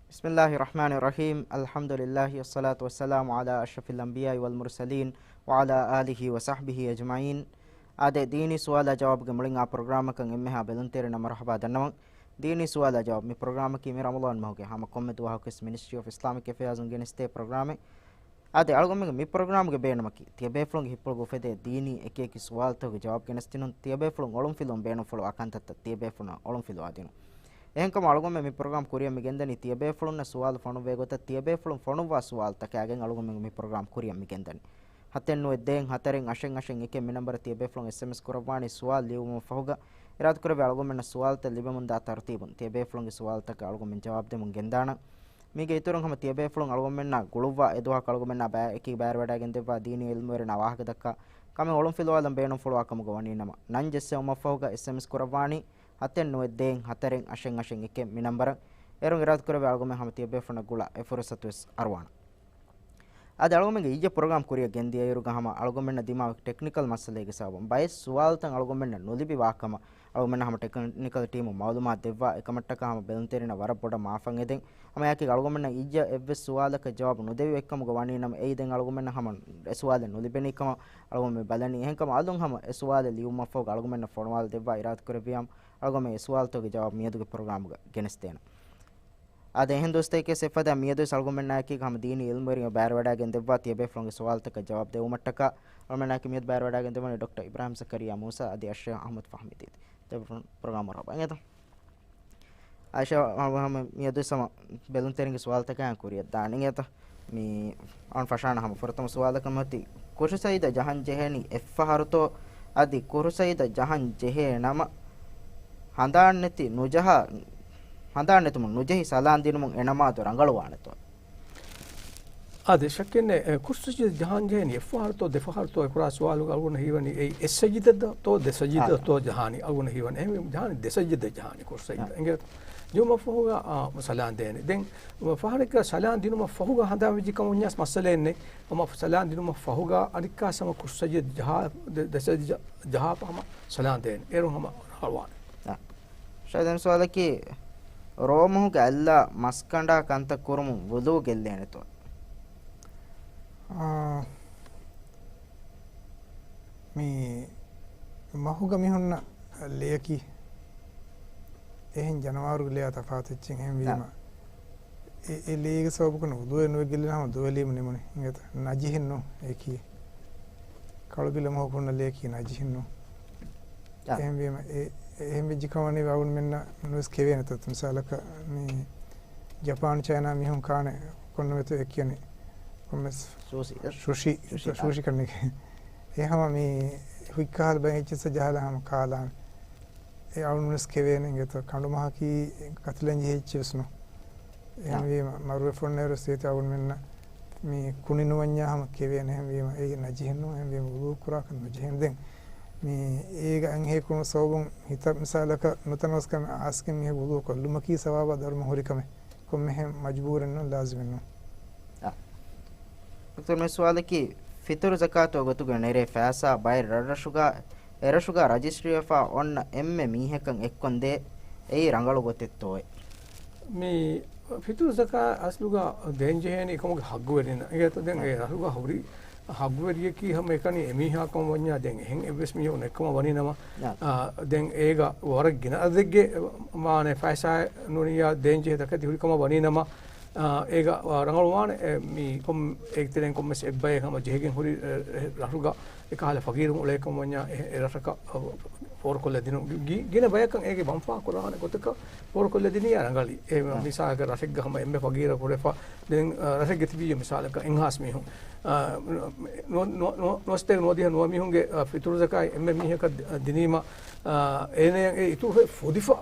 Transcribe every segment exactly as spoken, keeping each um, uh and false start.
بسم الله الرحمن الرحيم. الحمد لله والصلاة والسلام على أشرف الأنبياء والمرسلين وعلى آله وصحبه أجمعين. އާދެ، ދީނީ ސުވާލާ ޖަވާބުގެ މުޅިން އާ ޕްރޮގްރާމަކަށް އެންމެހާ ބެލުންތެރިންނަށް މަރުޙަބާ ދަންނަވަން. ދީނީ ސުވާލާ ޖަވާބު މި ޕްރޮގްރާމަކީ މި ރަމަޟާން މަހުގެ ހަމަ ކޮންމެ ދުވަހަކުވެސް މިނިސްޓްރީ އޮފް އިސްލާމިކް އެފެއާޒުން ގެނެސްދޭ ޕްރޮގްރާމެއް. އާދެ، އަޅުގަނޑުމެންގެ މި ޕްރޮގްރާމްގެ ބޭނުމަކީ، ތިޔަބޭފުޅުންގެ ހިތްޕުޅުގަ އުފެދޭ ދީނީ އެކި އެކި ސުވާލުތަކުގެ ޖަވާބު ގެނެސްދިނުން، ތިޔަބޭފުޅުން އޮޅުންފިލުވަން ބޭނުންފުޅުވާ ކަންތައްތައް ތިޔަބޭފުޅުން އޮޅުންފިލުވާދިނުން. އެހެންކަމުން އަޅުގަނޑުމެން މި ޕްރޮގްރާމް ކުރިއަށް މި ގެންދަނީ ތިޔަބޭފުޅުންނަށް ސުވާލު ފޮނުއްވޭ ގޮތަށް ތިޔަބޭފުޅުން ފޮނުއްވާ ސުވާލުތަކާގެން އަޅުގަނޑުމެން މި ޕްރޮގްރާމް ކުރިއަށް މި ގެންދަނީ. ހަތެއް ނުވެ ދޭއް ހަތަރެއް އަށެއް އަށެއް އެކެއް މި ނަންބަރަށް ތިޔަބޭފުޅުން އެސްއެމްއެސް ކުރައްވާނީ ސުވާލު ލިޔުމަށް ފަހުގަ އިރާދަކުރެއްވި އަޅުގަނޑުމެންނަށް ސުވާލުތައް ލިބެމުންދާ ތަރުތީބުން ތިޔަބޭފުޅުންގެ ސުވާލުތަކަށް އަޅުގަނޑުމެން ޖަވާބު ދެމުން ގެންދާނަން. މީގެ އިތުރުން ހަމަ ތިޔަބޭފުޅުން އަޅުގަނޑުމެންނާ ގުޅުއްވާ އެދުވަހަކު އަޅުގަނޑުމެންނާ ބައި އެކީ ބައިވެރިވަޑައިގެންދެއްވާ ދީނީ އިލްމުވެރިންނާ ވާހަކަދައްކާ ކަމެއް އޮޅުންފިލުވާލަން ބޭނުންފުޅުވާ ކަމުގަ ވަނީނަމަ، ނަން ޖެއްސެވުމަށްފަހުގަ އެސްއެމްއެސް ކުރައްވާނީ ހަތެއް ނުވެ ދޭއް ހަތަރެއް އަށެއް އަށެއް އެކެއް މި ނަންބަރަށް. އޭރުން އިރާދަކުރެއްވި އަޅުގަނޑުމެން ހަމަ ތިޔަބޭފުޅުންނަށް ގުޅާ އެ ފުރުސަތުވެސް އަރުވާނަން. އަދި އަޅުގަނޑުމެންގެ އިއްޔެ ޕްރޮގްރާމް ކުރިއަށް ގެންދިޔައިރުގަ ހަމަ އަޅުގަނޑުމެންނަށް ދިމާވި ޓެކްނިކަލް މައްސަލައިގެ ސަބަބުން ބައެއް ސުވާލުތައް އަޅުގަނޑުމެންނަށް ނުލިބި ވާކަމަށް އަޅުގަނޑުމެންނަށް ހަމަ ޓެކްނިކަލް ޓީމުން މައުލޫމާތު ދެއްވާ. އެކަމަށްޓަކާ ހަމަ ބެލުންތެރިންނަށް ވަރަށް ބޮޑަށް މާފަށް އެދެން. ހަމައެކީގަ އަޅުގަނޑުމެންނަށް އިއްޔެ އެއްވެސް ސުވާލަކަށް ޖަވާބު ނުދެވި އެއްކަމުގަ ވަނީނަމަ، އެއީ ދެން އަޅުގަނޑުމެންނަށް ހަމަ އެ ސުވާލެއް ނުލިބެނީ ކަމަށް އަޅުގަނޑުމެން ބަލަނީ. އެހެންކަމުން އަލުން ހަމަ އެ ސުވާލެއް ލިޔުމަށްފަހުގަ އަޅުގަނޑުމެންނަށް ފޮނުވާލަ ދެއްވާ އިރާދަކުރެއްވިއާމަ، އަޅުގަނޑުމެން އެ ސުވާލުތަކުގެ ޖަވާބު މިއަދުގެ ޕްރޮގްރާމުގަ ގެނެސްދޭނަން. އާދެ، އެހެން ދުވަސްތަކެއް އެއްފަދަ މިއަދުވެސް އަޅުގަނޑުމެންނާއެކީ ހަމަ ދީނީ އިލްމުވެރިން ބައިވެރިވަޑައިގެން ދެއްވާ ތިޔަބޭފުޅުންގެ ސުވާލުތަކަށް ޖަވާބު ދެއްވުމަށްޓަކާ، އަޅުގަނޑުމެންނާއެކީ މިއަދު ބައިވެރިވަޑައިގެން ދެއްވަނީ ޑޮކްޓަރ އިބްރާހިމް ޒަކަރިޔާ މޫސާ އަދި އަޝްރަފް އަޙްމަދު ފަހްމީ ދީދީ. ދެ ޕްރޮ-، ޕްރޮގްރާމަށް މަރުޙަބާ. އިނގޭތަ؟ އާއިޝާ، ހަމަ، ހަމަ މިއަދުވެސް ހަމަ ބެލުންތެރިންގެ ސުވާލުތަކާ ކުރިއަށް ދާނެ. އިނގޭތަ؟ މި އަޅުން ފަށާނަ ހަމަ ފުރަތަމަ ސުވާލަކަށް މަތި، ކުށު ސައްޔިދަށް ޖަހަން ޖެހޭނީ އެއްފަހަރުތޯ؟ އަދި ކުށު ސައްޔިދަށް ޖަހަން ޖެހޭ ނަމަ، ހަނދާން ނެތި ނުޖަހާ، ހަނދާން ނެތުމުން ނުޖެހި ސަލާން ދިނުމުން އެ ނަމާދު ރަނގަޅުވާނެތޯ؟ އާދެ، ޝައްކެއް ނެތް. އެ، ކުށު ސައްޔިދަށް ޖަހަން ޖެހޭނީ އެއްފަހަރުތޯ ދެފަހަރުތޯ އެކުރާ ސުވާލުގަ އަޅުގަނޑަށް ހީވަނީ އެއީ އެއް ސައްޔިދަތޯ ދެ ސައްޔިދަތޯ ޖަހާނީ އަޅުގަނޑަށް ހީވަނީ. އެހެން ޖަހާނީ ދެ ސައްޔިދަ ޖަހާނީ ކުށު ސައްޔިދަ. އާ. އިނގޭތަ؟ ޖެހުމަށްފަހުގަ، އާ، ސަލާން ދޭނެ. ދެން ފަހަރެއްގަ ސަލާން ދިނުމަށް ފަހުގަ ހަނދާން ވެއްޖެ ކަމަށް ވަންޏާސް މައްސަލައެއް ނެތް. ހަމަ ސަލާން ދިނުމަށް ފަހުގަ އަނެއްކާ ހަމަ ކުށު ސައްޔިދަ ޖަހާ، ދެ، ދެ ސައްޔިދަ ޖަ-، ޖަހާފަ ހަމަ ސަލާން ދޭނެ. އޭރުން ހަމަ ރަނގަޅުވާނެ. އާ. ޝައިދަން ސުވާލަކީ، ރޯމަހުގެ އައްލާ މަސްކަނޑާ ކަންތައް ކުރުމުން ވުޟޫ ގެއްލޭނެތޯ؟ އާ، މި މަހުގަ މި ހުންނަ ލެޔަކީ އެހެން ޖަނަވާރުގެ ލެޔާ ތަފާތު އެއްޗެއް އެހެން ވީމަ، އެ، އެ ލެޔުގެ ސަބަބުކުން ވުޟޫއެއް ނުވެ ގެއްލިނަމަ ދުވެލީމަ ނިމުނީ. އިނގޭތަ؟ ނަޖިހެއް ނޫން އެއީކީ. ކަޅުބިލަ މަހުގަ ހުންނަ ލެޔަކީ ނަޖިހެއް ނޫން. އެހެންވީމަ، އެ، އެހެން ވެއްޖެ ކަމަށް ވަނީ އަޅުގަނޑުމެންނަށް ނުވެސް ކެވޭނެތަ؟ މިސާލަކަށް މި ޖަޕާން ޗައިނާ މީހުން ކާނެ ކޮންމެ އެއްޗެއް ކިޔަނީ. ކޮންމެސް ސޫޝީ. ސޫޝީ، ސޫޝީ ކަންނޭނގެ. އެ ހަމަ މި ހުތްކަހަލަ ބައެއް އެއްޗިއްސަށް ޖަހާލާ ހަމަ ކާލާނެ. އެ އަޅުންވެސް ކެވޭނެ އިނގޭތޯ. ކަނޑުމަހަކީ ކަތިލަން ޖެހޭ އެއްޗެއް ވެސް ނޫން. އެހެންވީމަ، މަރުވެފަ އޮންނައިރު ސޭތު އަޅުގަނޑުމެންނަށް މި ކުނި ނުވަންޏާ ހަމަ ކެވޭނެ. އެހެންވީމަ، އޭގެ ނަޖިހެއް ނޫން. އެހެންވީމަ، ވުޟޫ ކުރާކަށް ނުޖެހޭނެ. ދެން މި އޭގަ އަންހެން ކުރުމުގެ ސަބަބުން ހިތަށް މިސާލަކަށް ނުތަނަވަސްކަމެއް އައިސްގެން މީހަކު ވުޟޫ ކޮށްލުމަކީ ސަވާބާ ދަރުމަ ހުރި ކަމެއް. ކޮންމެހެން މަޖުބޫރެއް ނޫން، ލާޒިމެއް ނޫން. އާ. ދޮކްޓަރ، މި ސުވާލަކީ، ފިތުރު ޒަކާތުގެ ގޮތުގަ ނެރޭ ފައިސާ ބައެއް ރަށްރަށުގަ، އެ ރަށުގަ ރަޖިސްޓްރީވެފަ އޮންނަ އެންމެ މީހަކަށް އެއްކޮށްދޭ، އެއީ ރަނގަޅު ގޮތެއްތޯއޭ؟ މި ފިތުރު ޒަކާތް އަސްލުގަ ދޭންޖެހޭނީ އެކަމުގެ ހައްގުވެރިންނަށް. އިނގޭތޯ؟ ދެން އެ ރަށުގަ ހުރި ހައްގުވެރިޔަކީ ހަމައެކަނި އެމީހާ ކަމަށް ވަންޏާ، ދެން އެހެން އެއްވެސް މީހަކު ނެތްކަމަށް ވަނީނަމަ، އާ، ދެން އޭގަ ވަރަށް ގިނަ އަދަދެއްގެ މާނަ ފައިސާ ނޫނިއްޔާ ދޭންޖެހޭ ތަކެތި ހުރިކަމަށް ވަނީނަމަ، އާ، އޭގަ ރަނގަޅުވާނެ، އެ، މި ކޮން، އޭގެ ތެރެއިން ކޮންމެސް އެއްބަޔެއް ހަމަ ޖެހިގެން ހުރި، އެ، އެ، ރަށުގަ އެކަހަލަ ފަގީރުން އުޅޭކަމަށް ވަންޏާ އެ، އެ ރަށަކަށް، އަ، ފޯރުކޮށްލަ ދިނުން. ގި-، ގިނަ ބަޔަކަށް އޭގެ މަންފާ ކުރާނެ ގޮތަކަށް ފޯރުކޮށްލަ ދިނިއްޔާ ރަނގަޅީ. އެ، މިސާލަކަށް ރަށެއްގަ ހަމަ އެންމެ ފަގީރަކު ހުރެފަ، ދެން، އަ، ރަށެއްގަ ތިބިއްޔާ މިސާލަކަށް އެއްހާސް މީހުން، އަ، ނު-، ނު-، ނު-، ނުވަސްތޭކަ ނުވަދިހަ ނުވަ މީހުންގެ، އަ، ފިތުރު ޒަކާތް އެންމެ މީހަކަށް ދި-، ދިނީމަ، އާ، އޭނަޔަށް އެ އިތުރު ފޮދިފަ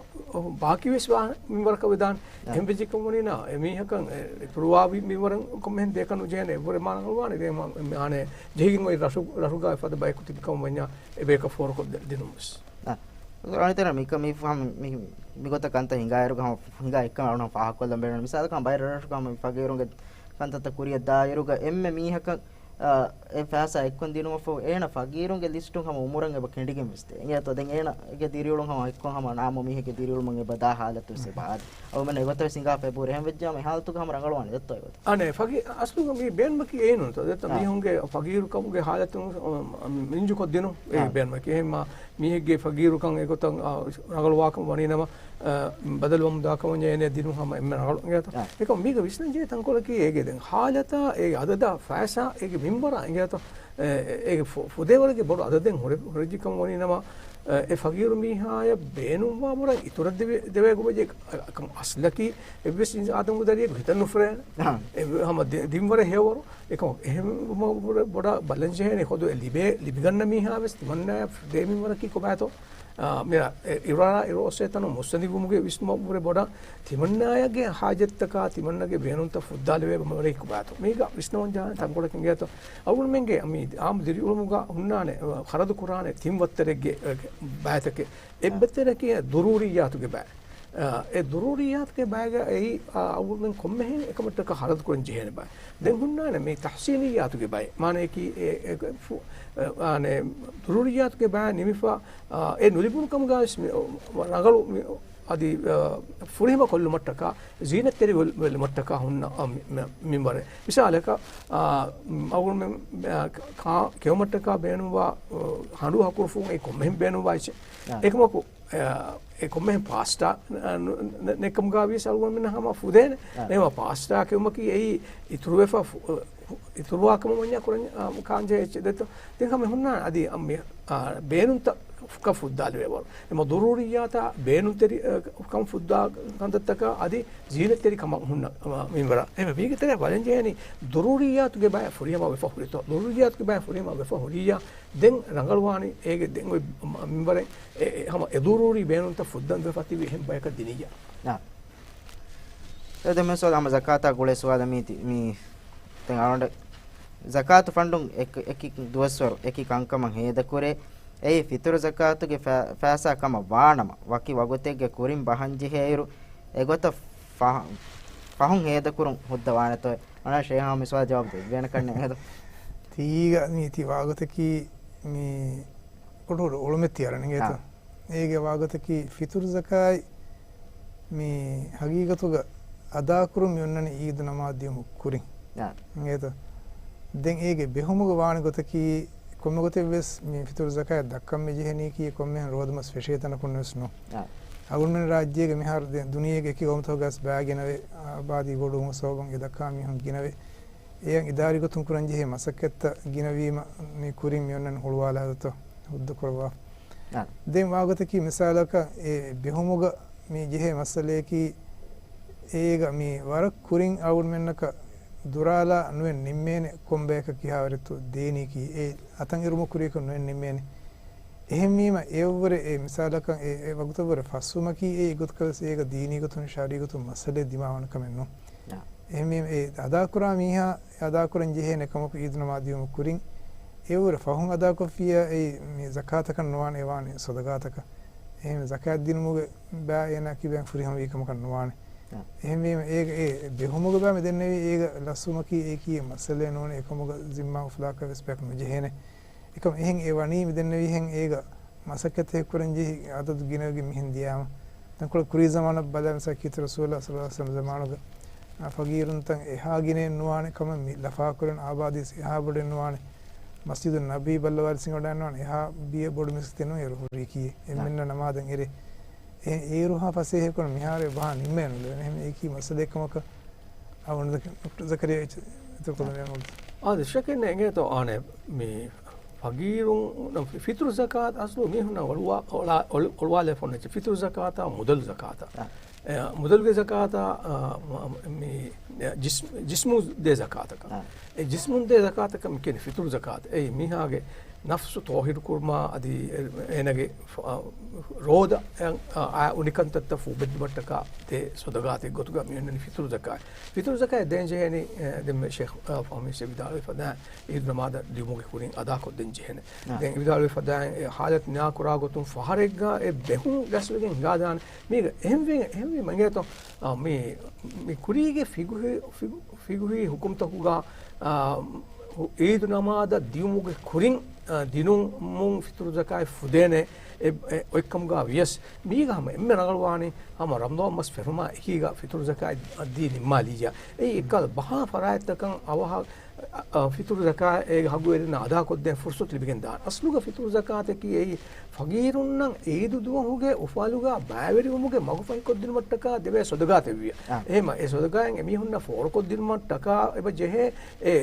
ބާކީވެސް ވާ މިންވަރަކަށް ވެދާނެ. އެހެން ވެއްޖެކަމުނީ ނާ، އެ މީހަކަށް އެ އިތުރުވާ މިންވަރަށް ކޮންމެހެން ދޭކަށް ނުޖެހޭނެ. އެއްވުރެ މާނަ ނުވާނެ. ދެން މާނަ ޖެހިގެން އޮތް ރަށު، ރަށުގަ އެފަދަ ބަޔަކު ތިބިކަމަށް ވަންޏާ އެބަޔަކަށް ފޯރުކޮށް ދެ-، ދިނުމުސް. އާ، އަނެއް ތަނަށް މިކަ-، މި ފަހަމް-، މި-، މިގޮތަށް ކަންތައް ހިނގާއިރުގަ ހަމަ ހިނގާ އެއްކަން އަޅުނަށް ފާހަގަކޮށްލަން ބޭނުން. މިސާލަކަށް ބައެއް ރަށްރަށުގަ ހަމަ މި ފަގީރުންގެ ކަންތައްތައް ކުރިއަށް ދާއިރުގަ އެންމެ މީހަކަށް އާ، އެ ފައިސާ އެއްކޮން ދިނުމަށްފަހު އޭނަ ފަގީރުންގެ ލިސްޓުން ހަމަ އުމުރަށް އެބަ ކެނޑިގެން ވެސް ދޭ. އެނގޭތޯ؟ ދެން އޭނަގެ ދިރިއުޅުން ހަމަ އެއްކޮށް ހަމަ ނާމު މީހެއްގެ ދިރިއުޅުމަށް އެބަ ދާ ހާލަތު ވެސް އެބަ އާދޭ. އަޅުގަނޑުމެން އެގޮތަށް ވެސް ހިނގާފަ އެބަހުރި. އެހެން ވެއްޖާމަ އެ ހާލަތުގަ ހަމަ ރަނގަޅުވާނެ ދެއްތޯ އެގޮތަށް؟ އަނެއް ފަގީ-، އަސްލުގަ މީ ބޭނުމަކީ އޭނުންތޯ؟ ދެއްތޯ؟ އާ. މީހުންގެ ފަގީރުކަމުގެ ހާލަތު، އަ، މިންޖުކޮށްދިނުން އެ އާ. ބޭނުމަކީ. އެހެންމާ މީހެއްގެ ފަގީރުކަން އެގޮތަށް، އާ، ރަނގަޅުވާކަމަށް ވަނީނަމަ، އާ، ބަދަލުވަމުން ދާކަމަށް އޭނަ ދިނުން ހަމަ އެންމެ ރަނގަޅު އިނގޭތޯ؟ އާ. އެކަމަ މީގަ ވިސްނަން ޖެހޭ ތަންކޮޅަކީ އޭގެ ދެން ހާލަތާ، އޭގެ އަދަދާ، ފައިސާ، އޭގެ މިންވަރާ އިނގޭތޯ؟ އެ، އޭގެ ފު-، ފުދޭވަރުގެ ބޮޑު އަދަދެއް ހުރެ-، ހުރެއްޖެ ކަމަށް ވަނީނަމަ، އެ، އެ ފަގީރު މީހާޔަށް ބޭނުންވާ މުރަށް އިތުރަށް ދެވޭ، ދެވޭ ގޮބަޖެ، އަ، އަ، އަސްލަކީ އެއްވެސް އިންސާ-، އާދަމުގެ ދަރިއަކު ހިތަން ނުފުރޭނެ. އާ. އެ، ހަމަ ދި-، ދިންވަރެއް ހެޔޮވަރު. އެކަމަ އެހެން ވުމަށް ބޮޑަށް ބަލަން ޖެހޭނެ ހޮދު އެ ލިބޭ، ލިބިގަންނަ މީހާ ވެސް ތިމަންނާޔަށް ދޭ މިންވަރަކީ ކޮބާތޯ؟ އާ، މި އިރުއަރާ އިރު އޮއްސޭ ތަނު މުއްސަނދިވުމުގެ ވިސްނުމަށްވުރެ ބޮޑަށް ތިމަންނާޔަގެ ހާޖަތްތަކާ ތިމަންނަގެ ބޭނުންތައް ފުއްދާލެވޭ މަރީ ކޮބާތޯ؟ މީގަ ވިސްނަވަން ޖާނެ ތަންކޮޅެއް އިނގޭތޯ؟ އަޅުގަނޑުމެންގެ މި އާއްމު ދިރިއުޅުމުގަ ހުންނާނެ، އަ، ޚަރަދު ކުރާނެ ތިން ވައްތަރެއްގެ، އަ، ބައިތަކެއް. އެއް އަ. ވައްތަރަކީ ދުރޫރިއްޔާތުގެ ބައި. އަ، އެ ދުރޫރިއްޔާތުގެ ބައިގަ އެއީ، އަ، އަޅުގަނޑުމެން ކޮންމެހެން އެކަމަށްޓަކާ ޚަރަދު ކުރަން ޖެހޭނެ ބައި. ދެން ހުންނާނެ މި ތަޙްސީނިއްޔާތުގެ ބައި. މާނަޔަކީ އެ، އެ، ފު-، އަ، އާނެ، ދުރޫރިއްޔާތުގެ ބައި ނިމިފަ، އާ، އެ ނުލިބުނު ކަމުގަ ވެސް މި، ރަނގަޅު މި، އަދި، އާ، ފުރިހަމަ ކޮށްލުމަށްޓަކާ، ޒީނަތްތެރި ވެ-، ވެލުމަށްޓަކާ ހުންނަ، އާ، މި-، މި-، މިންވަރެއް. މިސާލަކަށް، އާ، އަޅުގަނޑުމެން، އާ، ކާ-، ކެއުމަށްޓަކާ ބޭނުންވާ، އާ، ހަނޑޫ ހަކުރުފުން އެ ކޮންމެހެން ބޭނުންވާ އެއްޗެއް. އާ. އެކަމަކު، އާ، އެ ކޮންމެހެން ޕާސްޓާ، އާ، ނު-، ނެ-، ނެއްކަމުގަ ވިޔަސް އަޅުގަނޑުމެންނަށް ހަމަ ފުދޭނެ. އާ. ނޭމަ ޕާސްޓާ ކެއުމަކީ އެއީ އިތުރުވެފަ ފު-، އިތުރުވާ ކަމަށް ވަންޏާ ކުރަން، އާ، ކާންޖެހޭ އެއްޗެއް ދެއްތޯ. ދެން ހަމަ ހުންނާނެ އަދި އަ، މި، އާ، ބޭނުންތައް ފުކަ ފުއްދާލެވޭ ވަރު. އެމަ ދުރޫރިއްޔާތާ ބޭނުންތެރި، އަ، ކަން ފުއްދާ ކަންތައްތަކާ އަދި ޒީނަތްތެރި ކަމަށް ހުންނަ، އަ، މިންވަރާ. އެމަ މީގެ ތެރެއަށް ބަލަން ޖެހޭނީ ދުރޫރިއްޔާތުގެ ބައި ފުރިހަމަ ވެފަ ހުރިތޯ. ދުރޫރިއްޔާތުގެ ބައި ފުރިހަމަ ވެފަ ހުރިއްޔާ ދެން ރަނގަޅުވާނީ އޭގެ ދެން އޮތް މިންވަރެއް އެ، އެ، ހަމަ އެ ދުރޫރީ ބޭނުންތައް ފުއްދަން ވެފަ ތިބި އެހެން ބަޔަކަށް ދިނިއްޔާ. އާ. އެ ދެން މި ސުވާލު ހަމަ ޒަކާތާ ގުޅޭ ސުވާލެއް މީތި، މީ ދެން އަޅުގަނޑަށް ޒަކާތު ފަންޑުން އެކި، އެކި ދުވަސްވަރު އެކި ކަންކަމަށް ހޭދަކުރޭ. އެއީ ފިތުރު ޒަކާތުގެ ފަ-، ފައިސާ ކަމަށް ވާނަމަ، ވަކި ވަގުތެއްގެ ކުރިން ބަހަންޖެހޭއިރު، އެގޮތަށް ފަހު-، ފަހުން ހޭދަކުރުން ހުއްދަ ވާނެތޯ؟ އަނާ ޝޭހާ މި ސުވާލު ޖަވާބު ދެއްވޭނެ ކަންނޭނގެ. ތީގަ މީތި ވާގޮތަކީ މީ ކުޑަކުޑަ އުޅުމެއް ތިޔަރަނިގޭތޯ؟ އާ. އޭގެ ވާގޮތަކީ ފިތުރު ޒަކާތް މި ހަގީގަތުގަ އަދާކުރުން މި އޮންނަނީ އީދު ނަމާދު ދިޔުމުގެ ކުރިން. އާ. އިނގޭތޯ؟ ދެން އޭގެ ބެހުމުގަ ވާނެ ގޮތަކީ ކޮންމެ ގޮތެއް ވެސް މި ފިތުރު ޒަކާތް ދައްކަން މި ޖެހެނީކީ ކޮންމެހެން ރޯދަމަސް ފެށޭ ތަނަކުން ވެސް ނޫން. އާ. އަޅުގަނޑުމެން ރާއްޖޭގަ މިހާރު ދެން ދުނިޔޭގެ އެކި ގައުމުތަކުގަސް ބައި ގިނަވޭ، އާ، އާބާދީ ބޮޑުވުމުގެ ސަބަބުން އެ ދައްކާ މީހުން ގިނަވޭ. އެޔަށް އިދާރީ ގޮތުން ކުރަންޖެހޭ މަސައްކަތްތައް ގިނަވީމަ މި ކުރިން މި އޮންނަން ހުޅުވާލާ ހުއްދަ ކުރައްވާ. އާ. ދެން ވާގޮތަކީ މިސާލަކަށް އެ ބެހުމުގަ މި ޖެހޭ މައްސަލަޔަކީ އޭގަ މި ވަރަށް ކުރިން އަޅުގަނޑުމެންނަކަށް ދުރާލާ ނުވެ ނިންމޭނެ ކޮންބަޔަކަށް ކިހާވަރެއްތޯ ދޭނީކީ އެ އަތަށް އެރުމަށް ކުރިޔަކަށް ނުވެ ނިންމޭނެ. އެހެންވީމަ އެއަށްވުރެ އެ މިސާލަކަށް އެ، އެ ވަގުތަށްވުރެ ފަސްވުމަކީ އެ އެގޮތަކަށް ވެސް އޭގަ ދީނީ ގޮތުން ޝަރީ ގޮތުން މައްސަލައެއް ދިމާވާނެ ކަމެއް ނޫން. އާ. އެހެންވީމަ އެ އަދާކުރާ މީހާ އެ އަދާކުރަން ޖެހޭނެ ކަމަކު އީދު ނަމާދު ދިޔުމަށް ކުރިން އެއަށްވުރެ ފަހުން އަދާކޮށްފިއްޔާ އެއީ މި ޒަކާތަކަށް ނުވާނެ، އެ ވާނީ ސަދަގާތަކަށް. އެހެން ޒަކާތް ދިނުމުގެ ބައި އޭނާ ކިބައިން ފުރިހަމަވީ ކަމަކަށް ނުވާނެ. އާ. އެހެންވީމަ އޭގަ އެ ބެހުމުގެ ބައި މި ދެންނެވީ އޭގަ ލަސްވުމަކީ އެއީކީ މައްސަލައެއް ނޫން، އެކަމުގަ ޒިންމާ އުފުލާކަށް ވެސް ބަޔަކު ނުޖެހޭނެ. އެކަމް އެހެން އެ ވަނީ މި ދެންނެވީހެން އޭގަ މަސައްކަތެއް ކުރަންޖެހި އަދަދު ގިނަވެގެން މިހެން ދިޔާމަ. ތަންކޮޅެއް ކުރީ ޒަމާނަށް ބަލާ މިސާ ކީރިތި ރަސޫލާ ޞައްލައްލާހު ޢަލައިހި ވަސައްލަމް ޒަމާނުގަ، އާ، ފަގީރުންތައް އެހާ ގިނައެއް ނުވާނެ ކަމަށް މި ލަފާކުރަން އާބާދީސް އެހާ ބޮޑެއް ނުވާނެ. މަސްޖިދުއް ނަބީ ބައްލަވާލި ސިނގަޑާން ނުވާނެ އެހާ ބިޔަ ބޮޑު މިސްކިތެއް ނޫން އޭރު ހުރީކީ. އެންމެންނަށް ނަމާދަށް އެރޭ. އެ، އޭރުހާ ފަސޭހަކޮށް މިހާރު އެބަހާ ނިންމޭ ނުލެވެނެ. އެހެން އެއީކީ މައްސަލައެއް ކަމަކަށް އާ، ވަންދަ ޑޮކްޓަރ ޒަކަރިޔާ އެއްޗެއް އިތުރު ކޮށްލަން އާ. އާދެ، ޝަކެއް ނެތް އިނގޭތޯ، އާނެ، މި ފަގީރުން، ފި-، ފިތުރު ޒަކާތް އަސްލު މީހުންނަށް އޮޅުވާ-، އޮޅާ-، އޮޅު-، އޮޅުވާލެވިފަ އޮންނަ އެއްޗެއް ފިތުރު ޒަކާތާ މުދަލު ޒަކާތާ. އާ. އެ، މުދަލުގެ ޒަކާތާ، އާ، މ-، މި ޖިސް-، ޖިސްމު ދޭ ޒަކާތަކަށް. އާ. އެ ޖިސްމުން ދޭ ޒަކާތަކަށް މި ކިޔަނީ ފިތުރު ޒަކާތް. އެއީ މީހާގެ ނަފްސު ތޯހިރު ކުރުމާ އަދި އޭނަގެ ފ-، އާ، ރޯދަ، އާ، އާ، އުނިކަންތައްތައް ފޫބެއްދުމަށްޓަކާ ދޭ ސޮދަގާތެއް ގޮތުގަ މި އޮންނަނީ ފިތުރު ޒަކާތް. ފިތުރު ޒަކާތް ދޭން ޖެހޭނީ، އެ، ދެންމެ ޝޭޚް، އާ، ފަހުމީ ސޭ ވިދާޅުވި ފަދައިން އީދު ނަމާދަށް ދިޔުމުގެ ކުރިން އަދާކޮށްދޭން ޖެހޭނެ. އާ. ދެން ވިދާޅުވި ފަދައިން އެ ހާލަތު ނިޔާކުރާ ގޮތުން ފަހަރެއްގަ އެ ބެހުން ގަސްވެގެން ހިނގާދާނެ. މީގަ އެހެންވެ-، އެހެންވީމަ އިނގޭތޯ، އާ، މި، މި ކުރީގެ ފިގުހި، ފިގު-، ފިގުހީ ހުކުމްތަކުގަ، އާ، ޢީދު ނަމާދަށް ދިޔުމުގެ ކުރިން، އާ، ދިނުމުން ފިތުރު ޒަކާތް ފުދޭނެ. އެ، އެ، އޮތްކަމުގަ ވިޔަސް، މީގަ ހަމަ އެންމެ ރަނގަޅުވާނީ ހަމަ ރަމަޟާން މަސް ފެށުމާ އެކީގަ ފިތުރު ޒަކާތް ދީ ނިންމާލިއްޔާ. އެއީ އެއްކަލަ ބަހާ ފަރާތްތަކަށް އަވަހަށް، އަ، އަ، ފިތުރު ޒަކާތް އޭގެ ހައްގުވެރިންނަށް އަދާކޮށްދޭން ފުރުސަތު ލިބިގެން ދާނެ. އަސްލުގަ ފިތުރު ޒަކާތަކީ އެއީ ފަގީރުންނަށް އީދު ދުވަހުގެ އުފާލުގަ ބައިވެރިވުމުގެ މަގުފަހިކޮށްދިނުމަށްޓަކާ ދެވޭ ސަދަގާތެއްވިޔަ. އާ. އެހެމަ އެ ސަދަގާއިން އެމީހުންނަށް ފޯރުކޮށްދިނުމަށްޓަކާ އެބަ ޖެހޭ އެ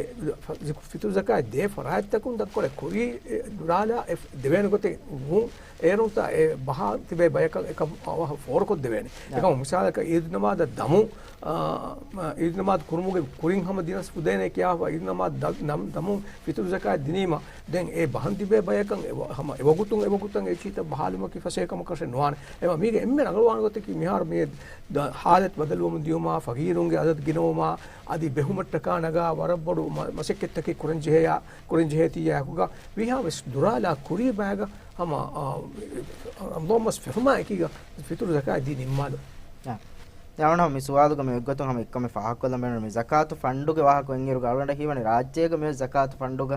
ފިތުރު ޒަކާތް ދޭ ފަރާތްތަކުން ދައްކޮޅެ ކުރީ، އެ، ދުރާލާ އެ ދެވޭނެ ގޮތެއް ނޫން. އޭރުންތާ އެ ބަހާ ތިބޭ ބަޔަކަށް އެކަމް އަވަހަށް ފޯރުކޮށްދެވޭނެ. އާ. އެކަމަ މިސާލަކަށް އީދު ނަމާދަށް ދަމުން، އާ، އީދު ނަމާދު ކުރުމުގެ ކުރިން ހަމަ ދިނަސް ފުދޭނެ ކިޔާފަ، އީދު ނަމާދު ދަ-، ނަމް-، ދަމުން ފިތުރު ޒަކާތް ދިނީމަ، ދެން އެ ބަހަން ތިބޭ ބަޔަކަށް އެ ވަ-، ހަމަ އެވަގުތުން އެވަގުތަށް އެ ޗީތައް ބަހާލުމަކީ ފަސޭހަކަމަކަށެއް ނުވާނެ. އެމަ މީގެ އެންމެ ރަނގަޅުވާނެ ގޮތަކީ މިހާރު މި ދަ-، ހާލަތު ބަދަލުވަމުން ދިޔުމާ، ފަގީރުންގެ އަދަދު ގިނަވުމާ، އަދި ބެހުމަށްޓަކާ ނަގާ ވަރަށް ބޮޑު މަ-، މަސައްކަތްތަކެއް ކުރަން ޖެހޭ-، ކުރަން ޖެހޭތީ އެކުގަ ވީހާވެސް ދުރާލާ ކުރީ ބައިގަ ހަމަ، އާ، ރަމަޟާން މަސް ފެށުމާ އެކީގަ ފިތުރު ޒަކާތް ދީ ނިންމާލު. އާ. ދެން އަވަނަ މި ސުވާލުގަ މި އެއްގޮތުން ހަމަ އެއްކަމެއް ފާހަގަކޮށްލަން ބޭނުން. މި ޒަކާތު ފަންޑުގެ ވާހަކަ އެންގިއިރުގަ އަޅުގަނޑަށް ހީވަނީ ރާއްޖޭގަ މި ޒަކާތު ފަންޑުގަ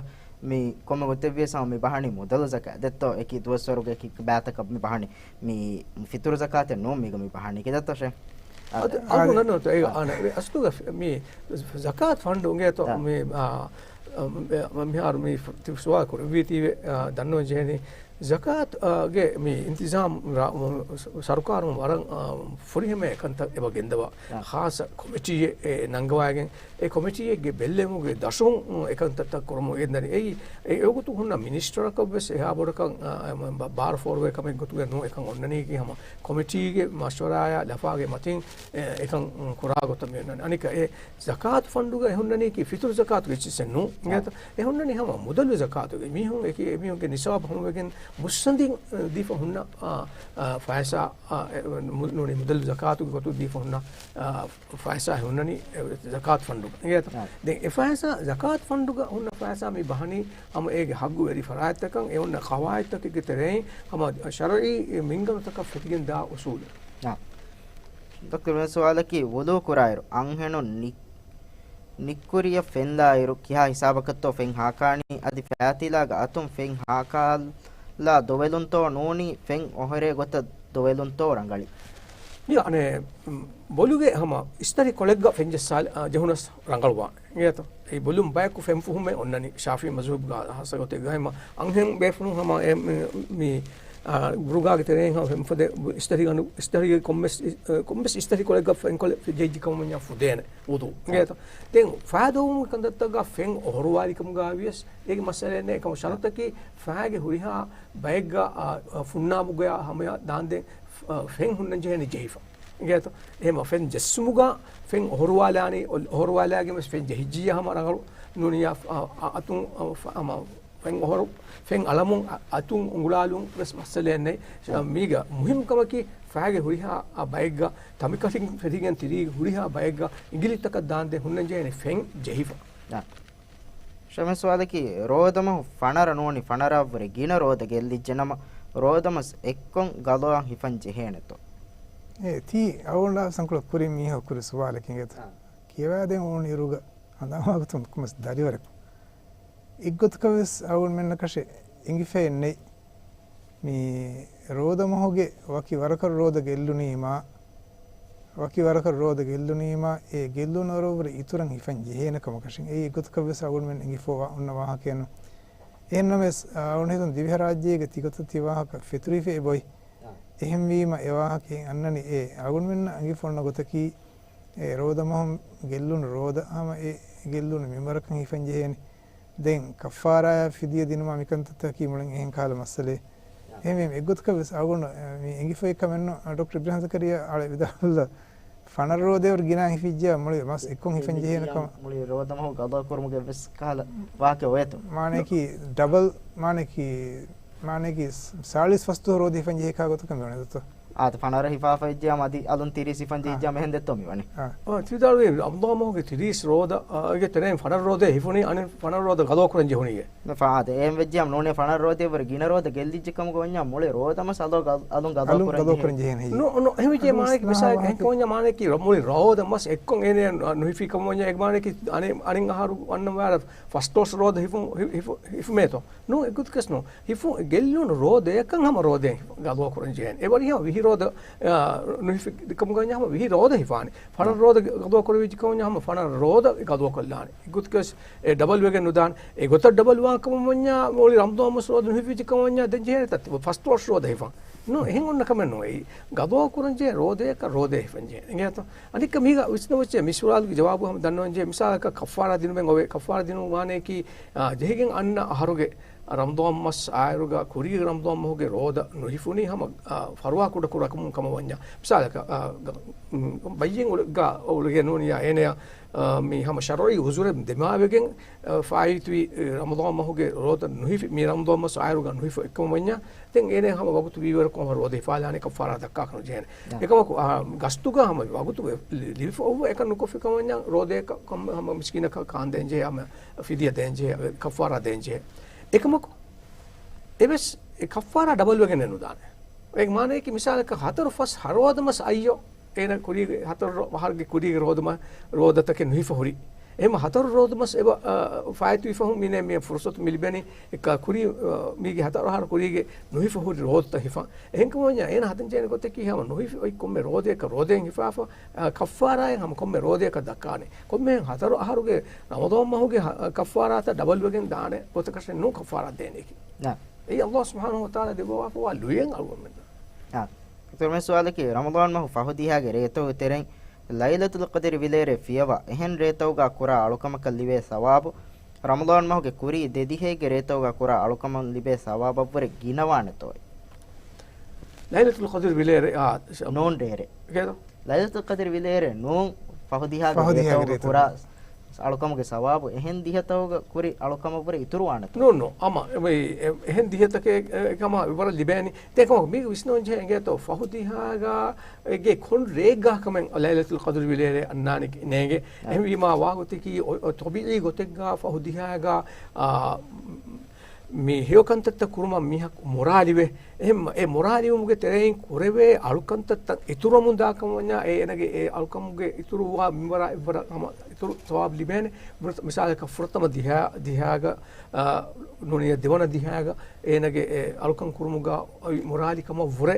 މި ކޮންމެ ގޮތެއްވިޔަސް ހަމަ މި ބަހަނީ މުދަލު ޒަކާތް. ދެއްތޯ އެކި ދުވަސްވަރުގެ އެކި ބާތަކަށް މި ބަހަނީ މި ފިތުރު ޒަކާތެއް ނޫން މީގަ މި ބަހަނީ. ކިތައްތޯ ޝޭ؟ އަދި އަޅުގަނޑު އަދި ނަންނަ އަދި އެ އަސްލުގަ މި ޒަކާތު ފަންޑު އިނގޭތޯ އާ. މި، އާ، މިހާރު މި ފު-، ތި ސުވާލު ކުރެއްވީތީވެ، އާ، ދަންނަވަން ޖެހެނީ ޒަކާތު، އާ، ގެ މި އިންތިޒާމް ރާ-، ސަރުކާރުން ވަރަށް، އާ، ފުރިހަމަ އެކަންތައް އެބަ ގެންދަވާ. އާ. ޚާއްޞަ ކޮމިޓީއެއް ނަންގަވައިގެން އެ ކޮމިޓީއެއްގެ ބެއްލެވުމުގެ ދަށުން އެކަންތައްތައް ކުރަމުން އެދަނީ. އެއީ، އެ އެވަގުތު ހުންނަ މިނިސްޓަރަކަށް ވެސް އެހާ ބޮޑަކަށް، އާ، ބަ-، ބާރު ފޯރުވޭ ކަމެއް ގޮތުގަ ނޫން. އެކަން އޮންނަނީކީ ހަމަ ކޮމިޓީގެ މަޝްވަރާއާ ލަފާގެ މަތިން، އެ، އެކަން ކުރާ ގޮތަށް މި އޮންނަނީ. އަނެކަ އެ ޒަކާތު ފަންޑުގަ އެ ހުންނަނީކީ ފިތުރު ޒަކާތުގެ އެއްޗިއްސެއް ނޫން. އާ. އެ ހުންނަނީ ހަމަ މުދަލު ޒަކާތުގެ މީހުން އެކި އެމީހުންގެ ނިސާބު ހަމަވެގެން މުއްސަނދިން، އެ، ދީފަ ހުންނަ، އާ، އާ، ފައިސާ، އާ، އެ، މު-، ނޫނީ މުދަލު ޒަކާތުގެ ގޮތުން ދީފަ ހުންނަ، އާ، ފައިސާ ހުންނަނީ، އެ، ޒަކާތު ފަންޑުގަ. އިނގޭތަ؟ އާ. ދެން އެ ފައިސާ، ޒަކާތު ފަންޑުގަ ހުންނަ ފައިސާ މި ބަހަނީ ހަމަ އޭގެ ހައްގުވެރި ފަރާތްތަކަށް އެ އޮންނަ ޤަވާއިދުތަކެއްގެ ތެރެއިން ހަމަ ޝަރުޢީ މިންގަނޑުތަކަށް ފެތިގެން ދާ އުސޫލެއް. އާ. ޑޮކްޓަރ މި ސުވާލަކީ، ވުޟޫ ކުރާއިރު އަންހެނުން ނި-، ނިއްކުރިއަށް ފެންލާއިރު ކިހާ ހިސާބަކަށްތޯ ފެން ހާކާނީ؟ އަދި ފައިތިލާގަ އަތުން ފެން ހާކާލާ ދޮވެލުންތޯ ނޫނީ ފެން އޮހޮރޭ ގޮތަށް ދޮވެލުންތޯ ރަނގަޅީ؟ މި އަނެއް، މް، ބޮލުގެ ހަމަ އިސްތަށި ކޮޅެއްގަ ފެން ޖައްސާލި-، އާ، ޖެހުނަސް ރަނގަޅުވާނެ. އިނގޭތޯ؟ އެ ބޮލުން ބަޔަކު ފެން ފުހުމެއް އޮންނަނީ ޝާފިޢީ މަޒްހަބުގަ ހާއްސަ ގޮތެއްގަ ހަމަ އަންހެން ބޭފުޅުން ހަމަ އެ މި، މި، އާ، ބުރުގާގެ ތެރެއިން ހަމަ ފެން ފަދަ އިސްތަށި ގަނޑު، އިސްތަށިގެ ކޮންމެސް އި-، އަ، ކޮންމެސް އިސްތަށި ކޮޅެއްގަ ފެން ކޮޅެއް ޖެހިއްޖެ ކަމަށް ފުދޭނެ ވުޟޫ. އިނގޭތޯ؟ ދެން ފައިދަވުމުގެ ކަންތައްތަކަށް ފެން އޮހޮރުވާލި ކަމުގަ ވިޔަސް އޭގެ މައްސަލައެއް ނެތް. އެކަމަ ޝަރުތަކީ ފައިގެ ހުރިހާ ބައެއްގަ، އާ، އާ، ފުންނާމުގަ ހަމަޔަށް ދާންދެން، އާ، ފެން ހުންނަން ޖެހޭނެ ޖެހިފަ. އިނގޭތޯ؟ އެހެމަ ފެން ޖެއްސުމުގަ ފެން އޮހޮރުވާލާނީ، އޮ-، އޮހޮރުވާލާގެން ވެސް ފެން ޖެހިއްޖިއްޔާ ހަމަ ރަނގަޅު ނޫނިއްޔާ، އަ-، އަ-، އަތުން، އަ، ފަ-، ހަމަ ފެން އޮހޮރު، ފެން އަޅަމުން އަ-، އަތުން އުނގުޅާލުން ވެސް މައްސަލައެއް ނެތް. އަ، މީގަ މުހިއްމު ކަމަކީ ފައިގެ ހުރިހާ އަ ބައެއްގަ ތަނބިކަށިން ފެށިގެން ތިރީގެ ހުރިހާ ބައެއްގަ އިނގިލިތަކަށް ދާންދެން ހުންނަން ޖެހޭނެ ފެން ޖެހިފަ. އާ. ޝަމީމް ސުވާލަކީ، ރޯދަމަހު ފަނަރަ ނޫނީ ފަނަރައަށްވުރެ ގިނަ ރޯދަ ގެއްލިއްޖެނަމަ، ރޯދަމަސް އެއްކޮށް ގަޟާއަށް ހިފަން ޖެހޭނެތޯ؟ އޭ، ތީ އަޅުގަނޑާ ސަންކުޅަ ކުރިން މީހަކު ކުރި ސުވާލެއް އިނގޭތަ؟ އާ. ކިޔަވާދޭން އުޅުނު އިރުގަ ހަނދާންވާގޮތުން ކޮންމެސް ދަރިވަރެކު. އެއްގޮތަކަށް ވެސް އަޅުގަނޑުމެންނަކަށެއް އެނގިފައެއް ނެތް. މި ރޯދަމަހުގެ ވަކި ވަރަކަށް ރޯދަ ގެއްލުނީމާ، ވަކި ވަރަކަށް ރޯދަ ގެއްލުނީމާ، އެ ގެއްލުނުއަރަށްވުރެ އިތުރަށް ހިފަން ޖެހޭނެ ކަމަކަށެއް. އެއީ އެއްގޮތަކަށް ވެސް އަޅުގަނޑުމެން އެނގިފަ އޮންނަ ވާހަކައެއް ނޫން. އެހެންނަމަވެސް، އަޅުގަނޑު ހިތުން ދިވެހިރާއްޖޭގެ ތިގޮތަށް ތި ވާހަކަ ފެތުރިފައި އެބައޮތް. އާ. އެހެންވީމަ އެ ވާހަކައިން އަންނަނީ އެ އަޅުގަނޑުމެންނަށް އަނގިފަ އޮންނަ ގޮތަކީ، އެ ރޯދަމަހުން ގެއްލުނު ރޯދަ ހަމަ އެ ގެއްލުނު މިންވަރަކަށް ހިފަން ޖެހޭނެ. ދެން ކައްފާރާއާ ފިދިޔަ ދިނުމާ މިކަންތައްތަކަކީ މުޅިން އެހެން ކަހަލަ މައްސަލައެއް. އެހެންވީމަ އެއްގޮތަކަށް ވެސް އަޅުގަނޑު މި އެނގިފައި ކަމެއްނު. ޑޮކްޓަރ އިބްރާހިމް ޒަކަރިޔާ އަޅެ ވިދާޅުވި ފަނަރަ ރޯދައަށްވުރެ ގިނަ ހިފިއްޖެޔާ މުޅި މަސް އެއްކޮށް ހިފަން ޖެހޭނެ ކަމަށް. މުޅި ރޯދަމަހު ގަޟާ ކުރުމުގެ ވެސް ކަހަލަ ވާހަކަ އޮވޭތޯ؟ މާނައަކީ ޑަބަލް، މާނައަކީ، މާނައަކީ ސާޅީސް ފަސްދުވަހު ރޯދަ ހިފަން ޖެހޭ ކާ ގޮތަކަށް މި ވަނީ ދޯ. އާދެ، ފަނަރަ ހިފާފަ އިއްޖާމަ އަދި އަލުން ތިރީސް ހިފަން ޖެހިއްޖާމަ އެހެން ދެއްތޯ މިވަނީ. އާ. އާ، ތިދާޅުވީ ރަމަޟާން މަހުގެ ތިރީސް ރޯދަ، އާ، ގެ ތެރެއިން ފަނަރަ ރޯދަ ހިފުނީ، އަނެއް ފަނަރަ ރޯދަ ގަޟާ ކުރަން ޖެހުނީއޭ. މި ފަ-، އާދެ، އެހެން ވެއްޖެއްޔާމަ ނޫނީ ފަނަރަ ރޯދައަށްވުރެ ގިނަ ރޯދަ ގެއްލިއްޖެ ކަމުގަ ވަންޏާ މުޅި ރޯދަ މަސް އަލު ގަ-، އަލުން ގަޟާ އަލުން ކުރަން ގަޟާ ޖެހޭ. ކުރަން ޖެހޭނެ ހެއްޔޭ؟ ނު-، ނު-، އެހެން ވެއްޖެއްޔާ މާނައަކީ މިސާލަކަށް ހަމަ ވަގުތު ވީވަރު ކޮން އޭނަ ނުހިފި ކަމުގަ ވަންޏާ އެ މާނައަކީ އަނެއް، އަނެއް އަހަރު ވަންނަން ވާރަށް ފަސް ޓޯސް ރޯދަ ހިފު-، ހި-، ހިފު-، ހިފުމޭތޯ؟ ނޫން، އެގޮތަކަސް ނޫން. ހިފު-، ގެއްލުނު ރޯދަޔަކަށް ހަމަ ރޯދައިން ގަޟާ ކުރަން ޖެހޭނެ. އެ ވަރި ހަމަ ވިހި ރޯދަ، އާ، ނުހިފި ކަމުގަ ވަންޏާ ހަމަ ވިހި ރޯދަ ހިފާނެ. ފަނަރަ ރޯދަ ގަޟާ ކުރެވިއްޖެ ކަމުގަ ވަންޏާ ހަމަ ފަނަރަ ރޯދަ ގަޟާ ކޮށްލާނެ. އެގޮތަކަސް އެ ޑަބަލް ވެގެން ނުދާނެ. އެ ގޮތަށް ޑަބަލް ވާ ކަމަށް ވަންޏާ މުޅި ރަމަޟާން މަސް ރޯދަ ނުހިފިއްޖެ ކަމަށް ވަންޏާ ދެން ޖެހޭނެ ތަ-، ފަސް ޓޯސް ރޯދަ ހިފަން. ނޫން، އެހެން އޮންނަ ކަމެއް ނޫން. އެއީ ގަޟާ ކުރަން ޖެހޭ ރޯދަޔަކަށް ރޯދަ ހިފަން ޖެހޭނެ. އިނގޭތޯ؟ އަނެއްކާ މީގަ ވިސްނަވައްޗޭ މި ސުވާލުގެ ޖަވާބު ހަމަ ދަންނަވަން ޖެހޭ. މިސާލަކަށް ކައްފާރާ ދިނުމެއް އޮވޭ. ކައްފާރާ ދިނުން ވާނެއަކީ، އާ، ޖެހިގެން އަންނަ އަހަރުގެ ރަމަޟާން މަސް އާއިރުގަ ކުރީގެ ރަމަޟާން މަހުގެ ރޯދަ ނުހިފުނީ ހަމަ، އާ، ފަރުވާ ކުޑަކުޑަކަމުން ކަމަށް ވަންޏާ. މިސާލަކަށް، އާ، ގަ-، މް، ބައްޔެއް އުޅެ-، ގަ-، އުޅެގެން ނޫނިއްޔާ އޭނަޔަށް، އާ، މި ހަމަ ޝަރުޢީ ޢުޛުރެއް ދިމާވެގެން، އާ، ފާއިތުވި، އެ، ރަމަޟާން މަހުގެ ރޯދަ ނުހިފި، މި ރަމަޟާން މަސް އާއިރުގަ ނުހިފަ އެއްކަމަށް ވަންޏާ، ދެން އޭނަ ހަމަ ވަގުތު ވީވަރަކު ހަމަ ރޯދަ ހިފާލާނެ، ކައްފާރާ ދައްކާކަށް ނުޖެހޭނެ. އެކަމަކު، އާ، ގަސްތުގަ ހަމަ ވަގުތު ލި-، ލިބިފަ އޮއްވަ އެކަން ނުކޮށްފި ކަމަށް ވަންޏާ ރޯދަޔަކަށް ކަމަށް ހަމަ މިސްކީނަކަށް ކާން ދޭންޖެހޭ، ހަމަ ފިދިޔަ ދޭންޖެހޭ، ކައްފާރާ ދޭންޖެހޭ. އެކަމަކު، އެވެސް އެ ކައްފާރާ ޑަބަލް ވެގެން ނުދާނެ. އޭގެ މާނައަކީ މިސާލަކަށް ހަތަރު ފަސް ހަ ރޯދަ މަސް އައްޔޯ އޭނަ ކުރީގެ ހަތަރު ރޯ-، އަހަރުގެ ކުރީގެ ރޯދަ މަ-، ރޯދަތަކެއް ނުހިފަ ހުރި. އެހެން ހަތަރު ރޯދަ މަސް އެބަ، އާ، ފާއިތުވިފަ ހުން މިނޭ މި ފުރުސަތު މި ލިބެނީ. އެ ކަ-، ކުރީ، އާ، މީގެ ހަތަރު އަހަރު ކުރީގެ ނުހިފަ ހުރި ރޯދަތައް ހިފަން. އެހެންކަމުން އޭނަ ހަދަން ޖެހޭނެ ގޮތަކީ ހަމަ ނުހިފި އޮތް ކޮންމެ ރޯދަޔަކަށް ރޯދައިން ހިފާފަ، އާ، ކައްފާރާއެއް ހަމަ ކޮންމެ ރޯދަޔަކަށް ދައްކާނެ. ކޮންމެހެން ހަތަރު އަހަރުގެ ރަމަޟާން މަހުގެ ހަ-، ކައްފާރާތައް ޑަބަލް ވެގެން ދާނެ ގޮތަކަށެއް ނޫން ކައްފާރާ ދޭނެއަކީ. އެއީ ﷲ ސުބްޙާނަހޫ ވަތަޢާލާ ދެއްވާފަވާ ލުޔެއް އަޅުގަނޑުމެންނަށް. އާ. އިތުރު މި ސުވާލަކީ، ރަމަޟާން މަހު ފަހު ދިހައިގެ ރޭތަކުގެ ތެރެއިން ލައިލަތުލް ޤަދްރި ވިލޭރޭ ފިޔަވާ، އެހެން ރޭތަކުގަ ކުރާ އަޅުކަމަކަށް ލިބޭ ސަވާބު، ރަމަޟާން މަހުގެ ކުރީ ދެ ދިހައިގެ ރޭތަކުގަ ކުރާ އަޅުކަމަށް ލިބޭ ސަވާބަށްވުރެ ގިނަވާނެތޯއޭ؟ ލައިލަތުލް ޤަދްރި ވިލޭރޭ، އާ، ނޫން ރޭރޭ. ކޭތޯ؟ ލައިލަތުލް ޤަދްރި ވިލޭރޭ ނޫން ފަހު ދިހައިގެ ފަހު ދިހައިގެ ރޭތަކުގަ ރޭތަކުގަ ކުރާ ކުރާ އަޅުކަމުގެ ސަވާބު އެހެން ދިހަތަކުގަ ކުރި އަޅުކަމަށްވުރެ އިތުރުވާނެތޯ؟ ނޫން، ނޫން. އަމަ، އެ، އެ، އެހެން ދިހަތަކެއް، އެ، އެކަމަށް ވަރަށް ލިބޭނީ. ދެން އެކަމަކު މީގެ ވިސްނަވަން ޖެހޭ އިނގޭތޯ، ފަހު ދިހައިގެ ކޮން ރެއެއްގަ ކަމެއް ލައިލަތުލް ޤަދްރި ވިލޭރޭ އަންނާނެ ނޭނގެ. އެހެންވީމާ ވާގޮތަކީ އޮ-، އޮ-، ޠަބީޢީ ގޮތެއްގަ ފަހު ދިހައިގަ، އާ، މި ހެޔޮކަންތައްތައް ކުރުމަށް މީހަކު މުރާލިވޭ. އެހެން އެ މުރާލިވުމުގެ ތެރެއިން ކުރެވޭ އަޅުކަންތައްތައް އިތުރުވަމުން ދާކަމަށް ވަންޏާ، އެ އޭނަގެ އެ އަޅުކަމުގެ އިތުރުވާ މިންވަރާ އެއްވަރަށް ހަމަ އިތުރު ސަވާބު ލިބޭނެ. މި-، މިސާލަކަށް ފުރަތަމަ ދިހަ-، ދިހައިގަ، އާ، ނޫނިއްޔާ ދެވަނަ ދިހައިގަ އޭނަގެ އެ އަޅުކަން ކުރުމުގަ އޮތް މުރާލިކަމަށް ވުރެ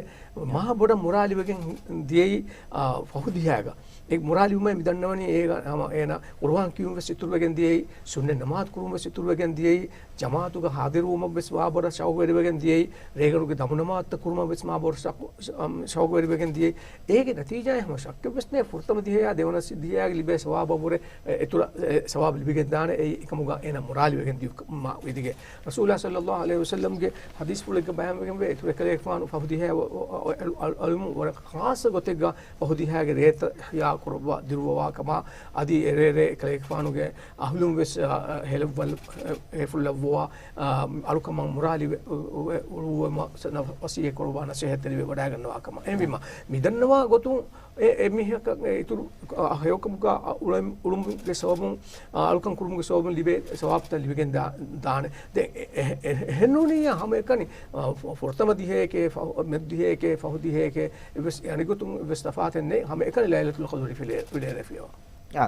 މާ ބޮޑަށް މުރާލިވެގެން ދިޔައީ، އާ، ފަހު ދިހައިގަ. އެ މުރާލިވުމަށް މި ދަންނަވަނީ އޭގަ ހަމަ އޭނަ ޤުރުއާން ކިޔުން ވެސް އިތުރުވެގެން ދިޔައީ، ސުންނަތް ނަމާދު ކުރުން ވެސް އިތުރުވެގެން ދިޔައީ، ޖަމާޢަތުގަ ޙާޟިރުވުމަށް ވެސް ވާ ބޮޑަށް ޝައުގުވެރިވެގެން ދިޔައީ، ރޭގަނޑުގެ ދަމު ނަމާދުތައް ކުރުމަށް ވެސް މާ ބޮޑަށް ޝައުގު-، ޝަ-، އަމް، ޝައުގުވެރިވެގެން ދިޔައީ. އޭގެ ނަތީޖާއެއް ހަމަ ޝައްކެއް ވެސް ނެތް، ފުރަތަމަ ދިހައާ ދެވަނަ ސި-، ދިހައާގެ ލިބޭ ސަވާބަށްވުރެ، އެ، އިތުރަށް، އެ، ސަވާބު ލިބިގެން ދާނެ، އެއީ އެކަމުގަ އޭނަ މުރާލިވެގެން ދިޔުމާ ވިދިގެ. ރަސޫލާ ޞައްލައްލާހު ޢަލައިހި ވަސައްލަމްގެ ޙަދީޘްފުޅެއްގަ ބަޔާންވެގެންވޭ، އިތުރު އެކަލޭގެފާނު ފަހު ދިހައި އަ-، އަ-، އަ-، އަޅުމުން ވަރަށް ޚާއްޞަ ގޮތެއްގަ ފަހު ދިހައިގެ ރޭތައް އިޙްޔާ ކުރައްވާ ދިރުއްވަވާ ކަމާ، އަދި އެރޭރޭ އެކަލޭގެފާނުގެ އަހުލުން ވެސް، އަ، އަ، ހޭލުއްވަލް-، އެ، ހޭފުޅުލައްވަވާ، އަ، އަޅުކަމަށް މުރާލި ވެ-، އު-، އު-، އުޅުއްވުމަށް ސަ-، ނަ-، ވަޞިއްޔަތް ކުރައްވާ ނަޞޭޙަތްތެރިވެ ވަޑައިގަންނަވާ ކަމަށް. އެހެންވީމަ، މި ދަންނަވާ ގޮތުން އެ، އެ މީހަކަށް އެ އިތުރު، އަ، ހެޔޮކަމުގަ، އަ، އުޅެ-، އުޅުމުގެ ސަބަބުން، އަ، އަޅުކަން ކުރުމުގެ ސަބަބުން ލިބޭ ސަވާބުތައް ލިބިގެން ދާ-، ދާނެ. ދެން އެ، އެ، އެ، އެ، އެހެންނޫނިއްޔާ ހަމައެކަނި، އަ، ފު-، ފުރަތަމަ ދިހައެކޭ، ފަ-، މެދު ދިހައެކޭ، ފަހު ދިހައެކޭ، އެއްވެސް އަނެއްގޮތުން އެއްވެސް ތަފާތެއް ނެތް. ހަމައެކަނި ލައިލަތުލް ޤަދްރި ފިލޭ-، ފިލޭރޭ ފިޔަވާ. އާ.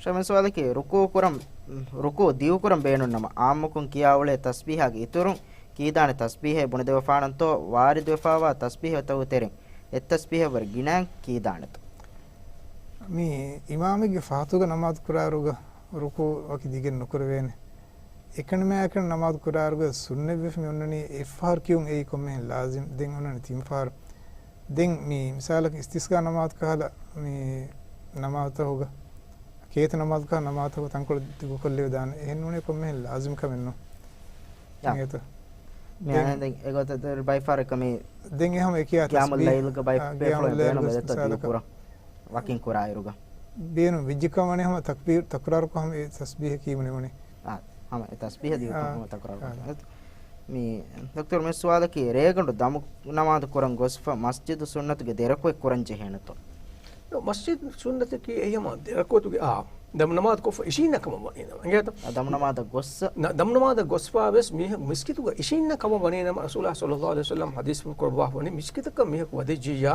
ޝަމި ސުވާލަކީ، ރުކޫޢު ކުރަން، ރުކޫޢު ދިގުކުރަން ބޭނުން ނަމަ، އާއްމުކޮށް ކިޔާ އުޅޭ ތަސްބީޙާގެ އިތުރުން ކީދާނެ ތަސްބީޙެއް ބުނެދެވިފާނަންތޯ، ވާރިދުވެފާވާ ތަސްބީޙުތަކުގެ ތެރެއިން އެއް ތަސްބީޙަށްވުރެ ގިނައިން ކީދާނެތޯ؟ މި އިމާމެއްގެ ފަހަތުގަ ނަމާދު ކުރާއިރުގަ ރުކޫޢު ވަކި ދިގެއް ނުކުރެވޭނެ. އެކަނިމާއެކަނި ނަމާދު ކުރާއިރުގަ ސުންނަތްވެފަ މި އޮންނަނީ އެއްފަހަރު ކިޔުން އެއީ ކޮންމެހެން ލާޒިމް. ދެން އޮންނަނީ ތިން ފަހަރު. ދެން މި މިސާލަކަށް އިސްތިސްޤާ ނަމާދު ކަހަލަ މި ނަމާދުތަކުގަ، ކޭތަ ނަމާދު ކަހަލަ ނަމާދުތަކުގަ ތަންކޮޅެއް ދިގުކޮށްލެވިދާނެ. އެހެން ނޫނީ ކޮންމެހެން ލާޒިމް ކަމެއް ނޫން. ޔާ. އިނގޭތަ؟ މި ދެން އަނެއް ދެން އެގޮތަށް ބައިފަރަކަށް މި ދެން އެ ހަމަ އެކިޔާ ޤިޔާމުލް ތަސްބީޙް، ލައިލުގަ ބައި އާ، ބޭފުޅުން ޤިޔާމުލް ލައިލު ބޭނުން ވެސް ވެދެތޯ މިސާލަކަށް ދިގުކުރަން ވަކިން ކުރާއިރުގަ. ބޭނުން ވެއްޖެ ކަމަށް ވަނީ ހަމަ ތަކްބީރު ތަކުރާރުކޮށް ހަމަ އެ ތަސްބީޙަ ކީމުނެވުނީ. އާ، ހަމަ އެ ތަސްބީޙަ ދިގުކޮށް އާ، ހަމަ ތަކުރާރު އާ. ކޮށް. މި ދޮކްތަރު މި ސުވާލަކީ، ރޭގަނޑު ދަމު ނަމާދު ކުރަން ގޮސްފަ މަސްޖިދު ސުންނަތުގެ ދެރަކުވެ ކުރަން ޖެހޭނެތޯ؟ މަސްޖިދު ސުންނަތަކީ އެހެމަ ދެރަކުވެތުގެ އާ ދަމު ނަމާދު ކޮށްފަ އިށީންނަ ކަމަށް ވަނީ ނަމަ. އިނގޭތޯ؟ އާ، ދަމު ނަމާދަށް ގޮއްސަ. ނަ-، ދަމު ނަމާދަށް ގޮސްފާ ވެސް މީހަކު މިސްކިތުގަ އިށީންނަ ކަމަށް ވަނީ ނަމަ، ރަސޫލާ ޞައްލައްލާހު ޢަލައިހި ވަސައްލަމް ޙަދީޘް ފުޅު ކުރައްވާފަ ވަނީ، މިސްކިތަކަށް މީހަކު ވަދެއްޖިއްޔާ،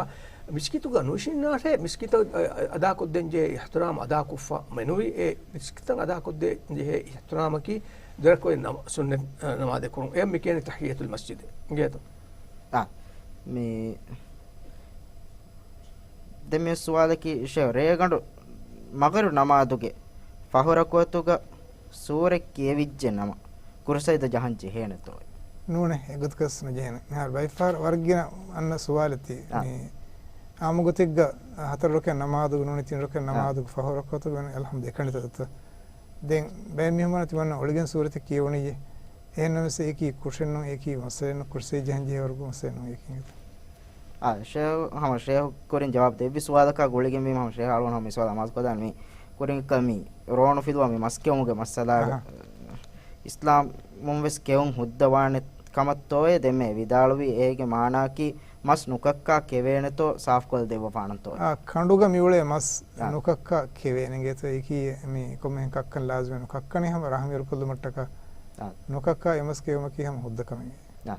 މިސްކިތުގަ ނުއިށީންނާށޭ، މިސްކިތަށް އަ-، އަ-، އަދާކޮށްދޭން ޖެހޭ އިޙްތިރާމް އަދާކޮށްފަ މެނުވީ، އެ މިސްކިތަށް އަދާކޮށްދޭން ޖެހޭ އިޙްތިރާމަކީ ދެރަކުވެ ނަމ-، ސުންނަތް، އަ، ނަމާދެއް ކުރުން. އެ މި ކިޔަނީ ތަޙިއްޔަތުލް މަސްޖިދު. އިނގޭތޯ؟ އާ، މި ދެން މި ސުވާލަކީ، ޝޭހް، ރޭގަނޑު މަޣްރިބް ނަމާދުގެ ފަހު ރަކުޢަތުގަ ސޫރަތް ކިޔެވިއްޖެ ނަމަ، ކުރު ސަޖިދަ ޖަހަން ޖެހޭނެތޯ؟ ނޫނޭ، އެގޮތަކަސް ނުޖެހޭނެ. މިހާރު ބައެއްފަހަރު ވަރަށް ގިނަ އަންނަ ސުވާލެއް ތީ. އާ. މި އާއްމު ގޮތެއްގަ ހަތަރު ރަކުޢަތް ނަމާދުގަ ނޫނީ ތިން ރަކުޢަތް އާ. ނަމާދުގަ ފަހު ރަކުޢަތުގަ އަލްޙަމްދު އެކަނިތަ. ދެން ބައެއް މީހުން ތިމަންނަ އޮޅިގެން ސޫރަތެއް ކިޔެވުނީ. އެހެންނަމަވެސް އެކީ ކުށެއްނޫން، އެކީ މައްސަލައެއްނޫން، ކުރު ސަޖިދަ ޖަހަން ޖެހޭ ވަރުގެ މައްސަލައެއްނޫން އެކީ. އާ، ޝޭހް، ހަމަ ޝޭހް ކުރިން ޖަވާބު ދެއްވި ސުވާލަކާ ގުޅިގެންވީމަ ހަމަ ޝޭހް އަޅުގަނޑު ހަމަ މި ސުވާލަށް އަމާޒު ކޮށްދާނެ. މި ކުރިން ކަމީ ރޯނުފިލުވާ މި މަސް ކެއުމުގެ މައްސަލާގަ އަހަ. އިސްލާމުން ވެސް ކެއުން ހުއްދަވާނެ ކަމަށްތޯއޭ ދެންމެ ވިދާޅުވީ، އޭގެ މާނައަކީ މަސް ނުކައްކާ ކެވޭނެތޯ ސާފުކޮށް ދެއްވަފާނަންތޯ؟ އާ، ކަނޑުގަ މިއުޅޭ މަސް އާ. ނުކައްކާ ކެވޭނެ އިނގޭތޯ؟ އެކީ މި ކޮންމެހެން ކައްކަން ލާޒިމެއް ނުކައްކަނީ ހަމަ ރަހަމް އިރުކޮށްލުމަށްޓަކާ. އާ. ނުކައްކާ އެ މަސް ކެއުމަކީ ހަމަ ހުއްދަ ކަމެއް. އާ.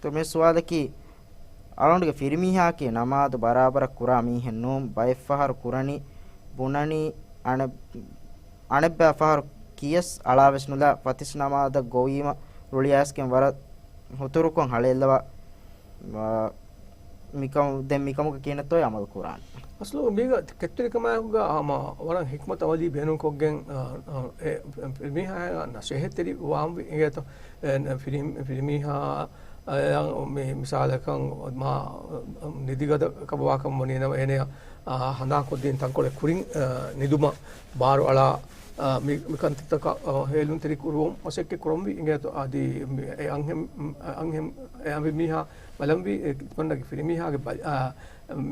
ތޯ މި ސުވާލަކީ، އަޅުގަނޑުގެ ފިރިމީހާއަކީ ނަމާދު ބަރާބަރަށް ކުރާ މީހެއް ނޫން. ބައެއްފަހަރު ކުރަނީ، ބުނަނީ، އަނެއް-، އަނެއްބައި ފަހަރު ކިޔަސް އަޅާވެސް ނުލާ، ފަތިސް ނަމާދަށް ގޮވީމަ ރުޅިއައިސްގެން ވަރަށް ހުތުރުކޮށް ހަޅޭއްލަވާ، އާ، މިކަމު-، ދެން މިކަމުގަ ކިހިނެއްތޯ އަމަލު ކުރާނެ؟ އަސްލު މީގަ ކެތްތެރިކަމާއެކުގަ ހަމަ ވަރަށް ހިކްމަތު އަމަލީ ބޭނުންކޮށްގެން، އާ، އާ، އެ ފިރިމީހާ ނަސޭހަތްތެރި ވާންވީ އިނގޭތޯ؟ އެ، ފިރި-، ފިރިމީހާ، އެ، މި-، މިސާލަކަށް މާ ނިދިގަދަ ކަބަވާކަމަށް ވަނީ ނަމަ އޭނަޔަށް، އާ، ހަނދާންކޮށްދީން ތަންކޮޅެއް ކުރިން، އެ، ނިދުމަށް ބާރު އަޅާ، އާ، މި-، މިކަންތައްތަކަށް، އާ، ހޭލުންތެރި ކުރުވުން މަސައްކަތް ކުރަންވީ އިނގޭތޯ؟ އަދި މި-، އެ އަންހެން، އަންހެން އެ އަނބިމީހާ ބަލަންވީ އެ ތިމަންނަގެ ފިރިމީހާގެ ބަ-، އާ،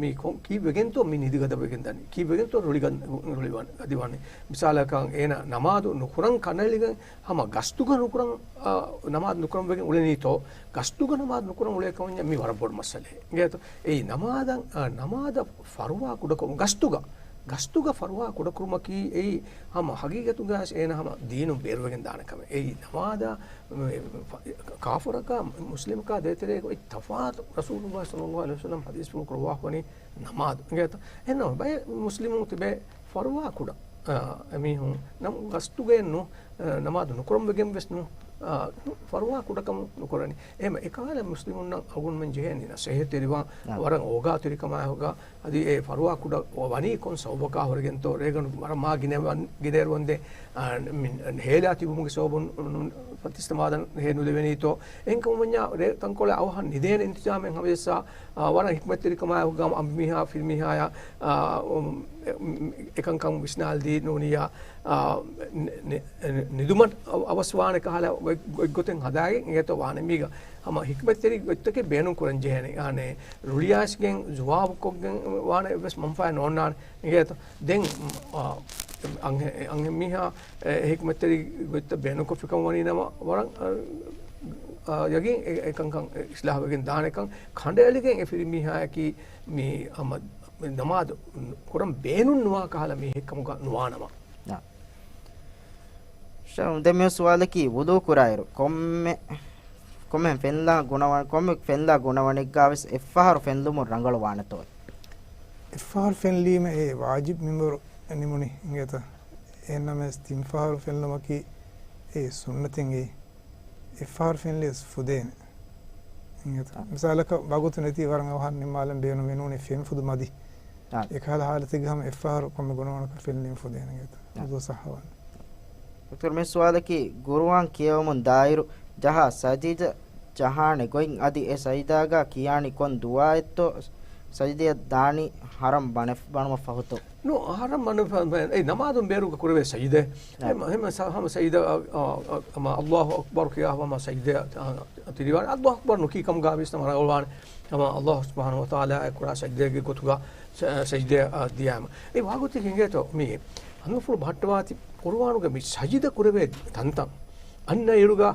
މި ކޮ-، ކީއްވެގެންތޯ މި ނިދިގަދަ ވެގެން ދަނީ؟ ކީއްވެގެންތޯ ރުޅިގަން-، ރުޅިވަން-، ގަދިވަނީ؟ މިސާލަކަށް އޭނަ ނަމާދު ނުކުރަން ކަނޑައެޅިގެން ހަމަ ގަސްތުގަ ނުކުރަން، އާ، ނަމާދު ނުކުރަން ވެގެން އުޅެނީތޯ؟ ގަސްތުގަ ނަމާދު ނުކުރަން އުޅޭ ކަމަށް މި ވަރަށް ބޮޑު މައްސަލައެއް. އިނގޭތޯ؟ އެއީ ނަމާދަށް، އާ، ނަމާދަށް ފަރުވާ ކުޑަކޮށް ގަސްތުގަ، ގަސްތުގަ ފަރުވާ ކުޑަކުރުމަކީ އެއީ ހަމަ ހަގީގަތުގަ އޭނަ ހަމަ ދީނުން ބޭރުވެގެން ދާނެ ކަމެއް. އެއީ ނަމާދަށް ކާފަރަކާ މުސްލިމަކާ ދޭތެރޭގަ އޮތް ތަފާތު. ރަސޫލުﷲ ޞައްލަﷲ ޢަލައިހި ވަސައްލަމް ޙަދީޘްފުޅު ކުރައްވާފަވަނީ ނަމާދު. އިނގޭތަ؟ އެހެންނަމަ ބައެއް މުސްލިމުން ތިބޭ ފަރުވާ ކުޑަ، އާ، އެމީހުން ނަމަ ގަސްތުގައެއްނު، އާ، ނަމާދު ނުކުރަން ވެގެން ވެސް ނު، އާ، ފަރުވާ ކުޑަކަމުން ނުކުރަނީ. އެހެމަ އެކަހަލަ މުސްލިމުންނަށް އަޅުގަނޑުމެން ޖެހޭނީ ނަސޭހަތްތެރިވާން އާ. ވަރަށް އޯގާތެރިކަމާއެކުގަ އަދި އެ ފަރުވާ ކުޑަ ވަނީ ކޮން ސަބަބަކާ ހުރެގެންތޯ ރޭގަނޑު ވަރަށް މާ ގިނަވަން-، ގިނައިރުވަންދެން، އާ، މި-، ހޭލާ ތިބުމުގެ ސަބަބުން ފަތިސް ނަމާދަށް ހޭ ނުލެވެނީތޯ؟ އެހެންކަމުން ވަންޏާ ރޭ ތަންކޮޅެއް އަވަހަށް ނިދޭނެ އިންތިޒާމެއް ހަމަޖައްސާ، އާ، ވަރަށް ހިކްމަތްތެރިކަމާއެކުގަ އަނބިމީހާ ފިރިމީހާޔާ، އާ، އު، އެ، އެކަންކަން ވިސްނާލަދީ ނޫނިއްޔާ، އާ، ނި-، ނި-، ނިދުމަށް އަވަސްވާނެ ކަހަލަ ގޮތް-، ގޮތްގޮތެއް ހަދާގެން އިނގޭތޯ ވާނެ މީގަ. ހަމަ ހިކްމަތްތެރި ގޮތްތަކެއް ބޭނުން ކުރަން ޖެހޭނެ. އާނެ، ރުޅިއައިސްގެން ޖުވާބުކޮށްގެން ވާނެ އެއްވެސް މަންފާއެއް ނޯންނާނެ. އިނގޭތޯ؟ ދެން، އާ، އަންހެ-، އަންހެން މީހާ އެ ހިކްމަތްތެރި ގޮތްތައް ބޭނުންކޮށްފިކަމަށް ވަނީ ނަމަ، ވަރަށް، އާ، އާ، ޔަގީން އެ-، އެކަންކަން އިސްލާހުވެގެން ދާނެކަން ކަނޑައެޅިގެން އެ ފިރިމީހާޔަކީ މި ހަމަ ނަމާދު ކުރަން ބޭނުން ނުވާ ކަހަލަ މީހެއްކަމުގަ ނުވާނަމަ. އާ. ޝަ-، ދެން މި ސުވާލަކީ، ވުޟޫ ކުރާއިރު ކޮންމެ، ކޮންމެ ފެންލާ ގުނަވަ-، ކޮންމެ ފެންލާ ގުނަވަނެއްގާވެސް އެއްފަހަރު ފެންލުމުން ރަނގަޅު ވާނެތޯ؟ އެއްފަހަރު ފެންލީމަ އެ ވާޖިބް މިންވަރު ނިމުނީ އިނގޭތަ؟ އެހެންނަމަވެސް ތިންފަހަރު ފެންލުމަކީ އެ ސުންނަތެއް އެއީ. އެއްފަހަރު ފެންލިޔަސް ފުދޭނެ. އިނގޭތަ؟ އާ. މިސާލަކަށް ވަގުތު ނެތީ ވަރަށް އަވަހަށް ނިންމާލަން ބޭނުމެއް ނޫނީ ފެން ފުދު މަދި. އާ. އެކަހަލަ ހާލަތެއްގަ ހަމަ އެއްފަހަރު ކޮންމެ ގުނަވަނަކަށް ފެންލީމަ ފުދޭނެ އިނގޭތަ؟ އާ. ވުޟޫ ޞައްޙަވާނެ. ދޮކްޓަރު މި ސުވާލަކީ، ގުރުއާން ކިޔެވުމުން ދާއިރު ޖަހާ ސަޖިދަ ޖަހާނެ ގޮތް އަދި އެ ސަޖިދާގަ ކިޔާނީ ކޮން ދުޢާއެއްތޯ ސަޖިދައަށް ދާނީ ޙަރަމް ބަނެ-، ބަނުމަށް ފަހުތޯ؟ ނޫ، ޙަރަމް ބަނު-، އެ ނަމާދުން ބޭރުގަ ކުރެވޭ ސަޖިދަ. އާ. ހަމަ، ހަމަ ސަ-، ހަމަ ސަޖިދަ، އާ، އާ، ހަމަ އައްލާހު އަކްބަރު ކިޔާ ހަމަ ސަޖިދަ، އާ، ތިރިވާނެ. އައްލާހު އަކްބަރު ނުކީ ކަމުގަ ވިސްނަ މަރަގަޅުވާނެ. ހަމަ އައްލާހު ސުބްޙާނަހޫ ވަތަޢާލާ އެ ކުރާ ސަޖިދަގެ ގޮތުގަ ސަ-، ސަޖިދަ، އާ، ދިޔާމަ. އެ ވާގޮތެއް އިނގޭތޯ މި ހަނދުފުޅު ބަހައްޓަވާތި ޤުރުއާނުގަ މި ސަޖިދަ ކުރެވޭ ތަންތަން. އަންނަ އިރުގަ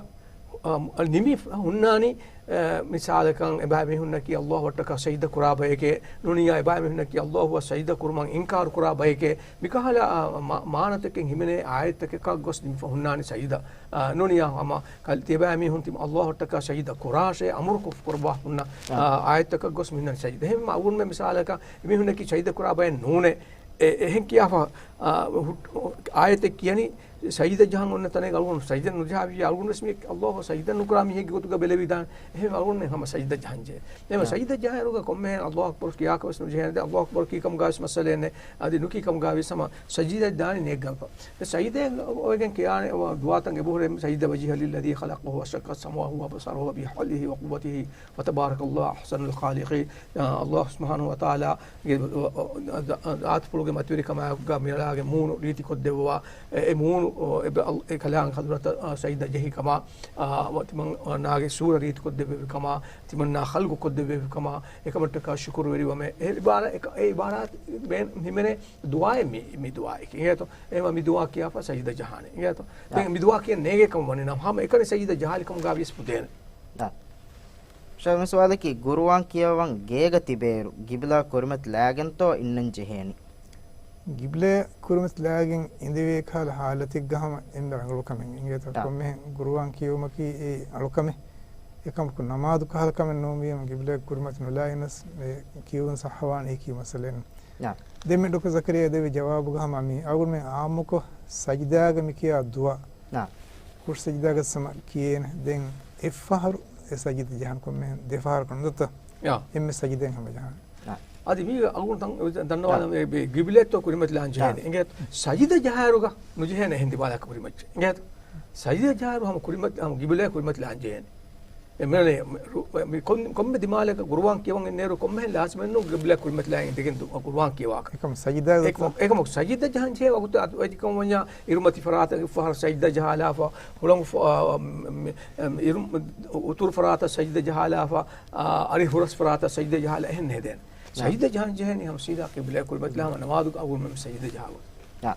ނިމި ހުންނާނީ، އަ، މިސާލަކަށް އެބައިމީހުންނަކީ ﷲ އަށްޓަކާ ސަޖިދަ ކުރާ ބައެކޭ، ނޫނިއްޔާ އެބައިމީހުންނަކީ ﷲ އަށް ސަޖިދަ ކުރުމަށް އިންކާރު ކުރާ ބައެކޭ، މިކަހަލަ، އަ، މާ-، މާނަތަކެއް ހިމެނޭ އާޔަތްތަކަކަށް ގޮސް ނިމިފަ ހުންނާނީ ސަޖިދަ. އަ، ނޫނިއްޔާ ހަމަ ކަލް ތިޔަބައިމީހުން ތިމަ ﷲ އަށްޓަކާ ސަޖިދަ ކުރާށޭ އަމުރު ކޮށް ކުރައްވާ ހުންނަ، އާ، އާޔަތްތަކަށް ގޮސް މިހުންނަނީ ސަޖިދަ. އެހެން އަޅުގަނޑުމެން މިސާލަކަށް އެމީހުންނަކީ ސަޖިދަ ކުރާ ބައެއް ނޫނޭ. އެ-، އެހެން ކިޔާފަ، އާ، ހު-، އާޔަތެއް ކިޔަނީ ސަޖިދަ ޖަހަން އޮންނަ ތަނެއް އަޅުގަނޑު ސަޖިދަ ނުޖަހާ ވިއްޔާ އަޅުގަނޑު ވެސް މި ﷲ ސަޖިދަ ނުކުރާ މީހެއްގެ ގޮތުގަ ބެލެވިދާނެ. އެހެން އަޅުގަނޑުމެން ހަމަ ސަޖިދަ ޖަހަން ޖެހޭ. އެހެން ސަޖިދަ ޖަހާއިރުގަ ކޮންމެހެން ﷲ އަކްބަރު ކިޔާކަށް ވެސް ނުޖެހޭނެ. ދެން ﷲ އަކްބަރު ކީކަމުގަ ވެސް މައްސަލައެއް ނެތް. އަދި ނުކީކަމުގަ ވެސް ހަމަ ސަޖިދަ ދާނީ ނޭގަންފަ. ދެން ސަޖިދަ އޮވެގެން ކިޔާނެ ދުޢާތައް އެބަހުރޭ ސަޖިދަ ވަޖްހިޔަ ލިއްލަޛީ ޚަލަޤަ ފަހުއްވަ ވަޝައްކަ ސަމްޢަހު ވަބަޞަރަހު ބިޙައުލިހި ވަޤުއްވަތިހި ފަތަބާރަކަﷲ އަޙްސަނުލް ޚާލިޤީން. އާ، ﷲ ސުބްޙާނަހޫ ވަތަޢާލާގެ ޒާތުފުޅުގެ މަތިވެރިކަމާއެކުގަ މިއަޅާގެ މޫނު ރީތިކޮށްދެއްވަވާ، އެ، އެ މޫނު، އެ، އެ ކަލާނގެ ޙަޟްރަތަށް، އާ، ސަޖިދަ ޖެހިކަމާ، އާ، ތިމަންނާގެ ސޫރަ ރީތިކޮށްދެއްވެވިކަމާ، ތިމަންނާ ޚަލްޤުކޮށްދެއްވެވިކަމާ، އެކަމަށްޓަކާ ޝުކުރުވެރިވަމެ. އެ ޢިބާރާ-، އެ ޢިބާރާތް ހިމެނޭ ދުޢާއެއް މި، މި ދުޢާއެކޭ. އިނގޭތޯ؟ އެހެންވީމަ މި ދުޢާ ކިޔާފަ ސަޖިދަ ޖަހާނެ. އިނގޭތޯ؟ ދެން މި ދުޢާ ކިޔަން ނޭގޭ ކަމަށް ވަނީ ނަމަ ހަމަ އެކަނި ސަޖިދަ ޖަހާލި ކަމުގަ ވިޔަސް ފުދޭނެ. ޝައިޚް، މި ސުވާލަކީ، ގުރުއާން ކިޔަވަން ގޭގަ ތިބޭއިރު، ގިބްލާ ކުރިމަތި ލާގެންތޯ އިންނަން ޖެހޭނީ؟ ގިބްލާ ކުރިމަތި ލާގެން އިނދެވޭ ކަހަލަ ޙާލަތެއްގަ ހަމަ އެންމެ ރަނގަޅު ކަމެއް އިނގޭތޯ؟ އާ. ކޮންމެހެން ގުރުއާން ކިޔެވުމަކީ އެއީ އަޅުކަމެއް. އެކަމަކު ނަމާދު ކަހަލަ ކަމެއް ނޫންވީމަ ގިބްލާ ކުރިމަތި ނުލާގެނަސް އެ ކިޔެވުން ޞައްޙަވާނެ އެކި މައްސަލައެއް. އާ. ދެންމެ ޑޮކްޓަރ ޒަކަރިޔާ ދެއްވި ޖަވާބުގަ ހަމަ މި އަޅުގަނޑުމެން އާއްމުކޮށް ސަޖިދާގަ މި ކިޔާ ދުޢާ. އާ. ކުރު ސަޖިދާގަސް ހަމަ ކިޔޭނެ. ދެން އެއްފަހަރު އެ ސަޖިދަ ޖަހަން ކޮންމެހެން ދެފަހަރަކު ނުދަތަ؟ އާ. އެންމެ ސަޖިދައިން ހަމަ ޖަހާނެ. އާ. އަދި މީ އަޅުގަނޑު ތަން ދަންނަވާލަން އާ. އެ ގިބްލަތޯ ކުރިމަތި ލާން ޖެހޭނެ. އާ. އިނގޭތޯ؟ ސަޖިދަ ޖަހާއިރުގަ ނުޖެހޭނެ އެހެން ދިމާލަކަށް ކުރިމައްޗެއް. އިނގޭތޯ؟ ސަޖިދަ ޖަހާއިރު ހަމަ ކުރިމަތި، ހަމަ ގިބްލަ ކުރިމަތި ލާން ޖެހޭނެ. އެ މި، މި ކޮން، ކޮންމެ ދިމާލަކަށް ގުރުއާން ކިޔަވަން އިންނައިރު ކޮންމެހެން ލާޒިމެއް ނޫން ގިބްލަ ކުރިމަތިލާ އިނދެގެން ދު-، ގުރުއާން ކިޔަވާކަށް. އެކަމަ ސަޖިދާ އެކަމަ، އެކަމަ ސަޖިދަ ޖަހަން ޖެހޭ ވަގުތު އަދި ކަމަށް ވަންޏާ އިރުމަތި ފަރާތަށް އެއްފަހަރު ސަޖިދަ ޖަހާލާފަ، ހުޅަނގު ފަ-، އާ، މި، މި، އިރު-، އުތުރު ފަރާތަށް ސަޖިދަ ޖަހާލާފަ، އާ، އަރިހުރަސް ފަރާތަށް ސަޖިދަ ޖަހާލާ އެހެން ހެދޭނެ. ނާ. ސަޖިދަ ޖަހަން ޖެހޭނީ ހަމަ ސީދާ ޤިބްލައަށް ކުރިމަތިލާ ހަމަ ނަމާދުގަ އަޅުގަނޑުމެން ސަޖިދަ ޖަހާ ގޮތަށް. ނާ.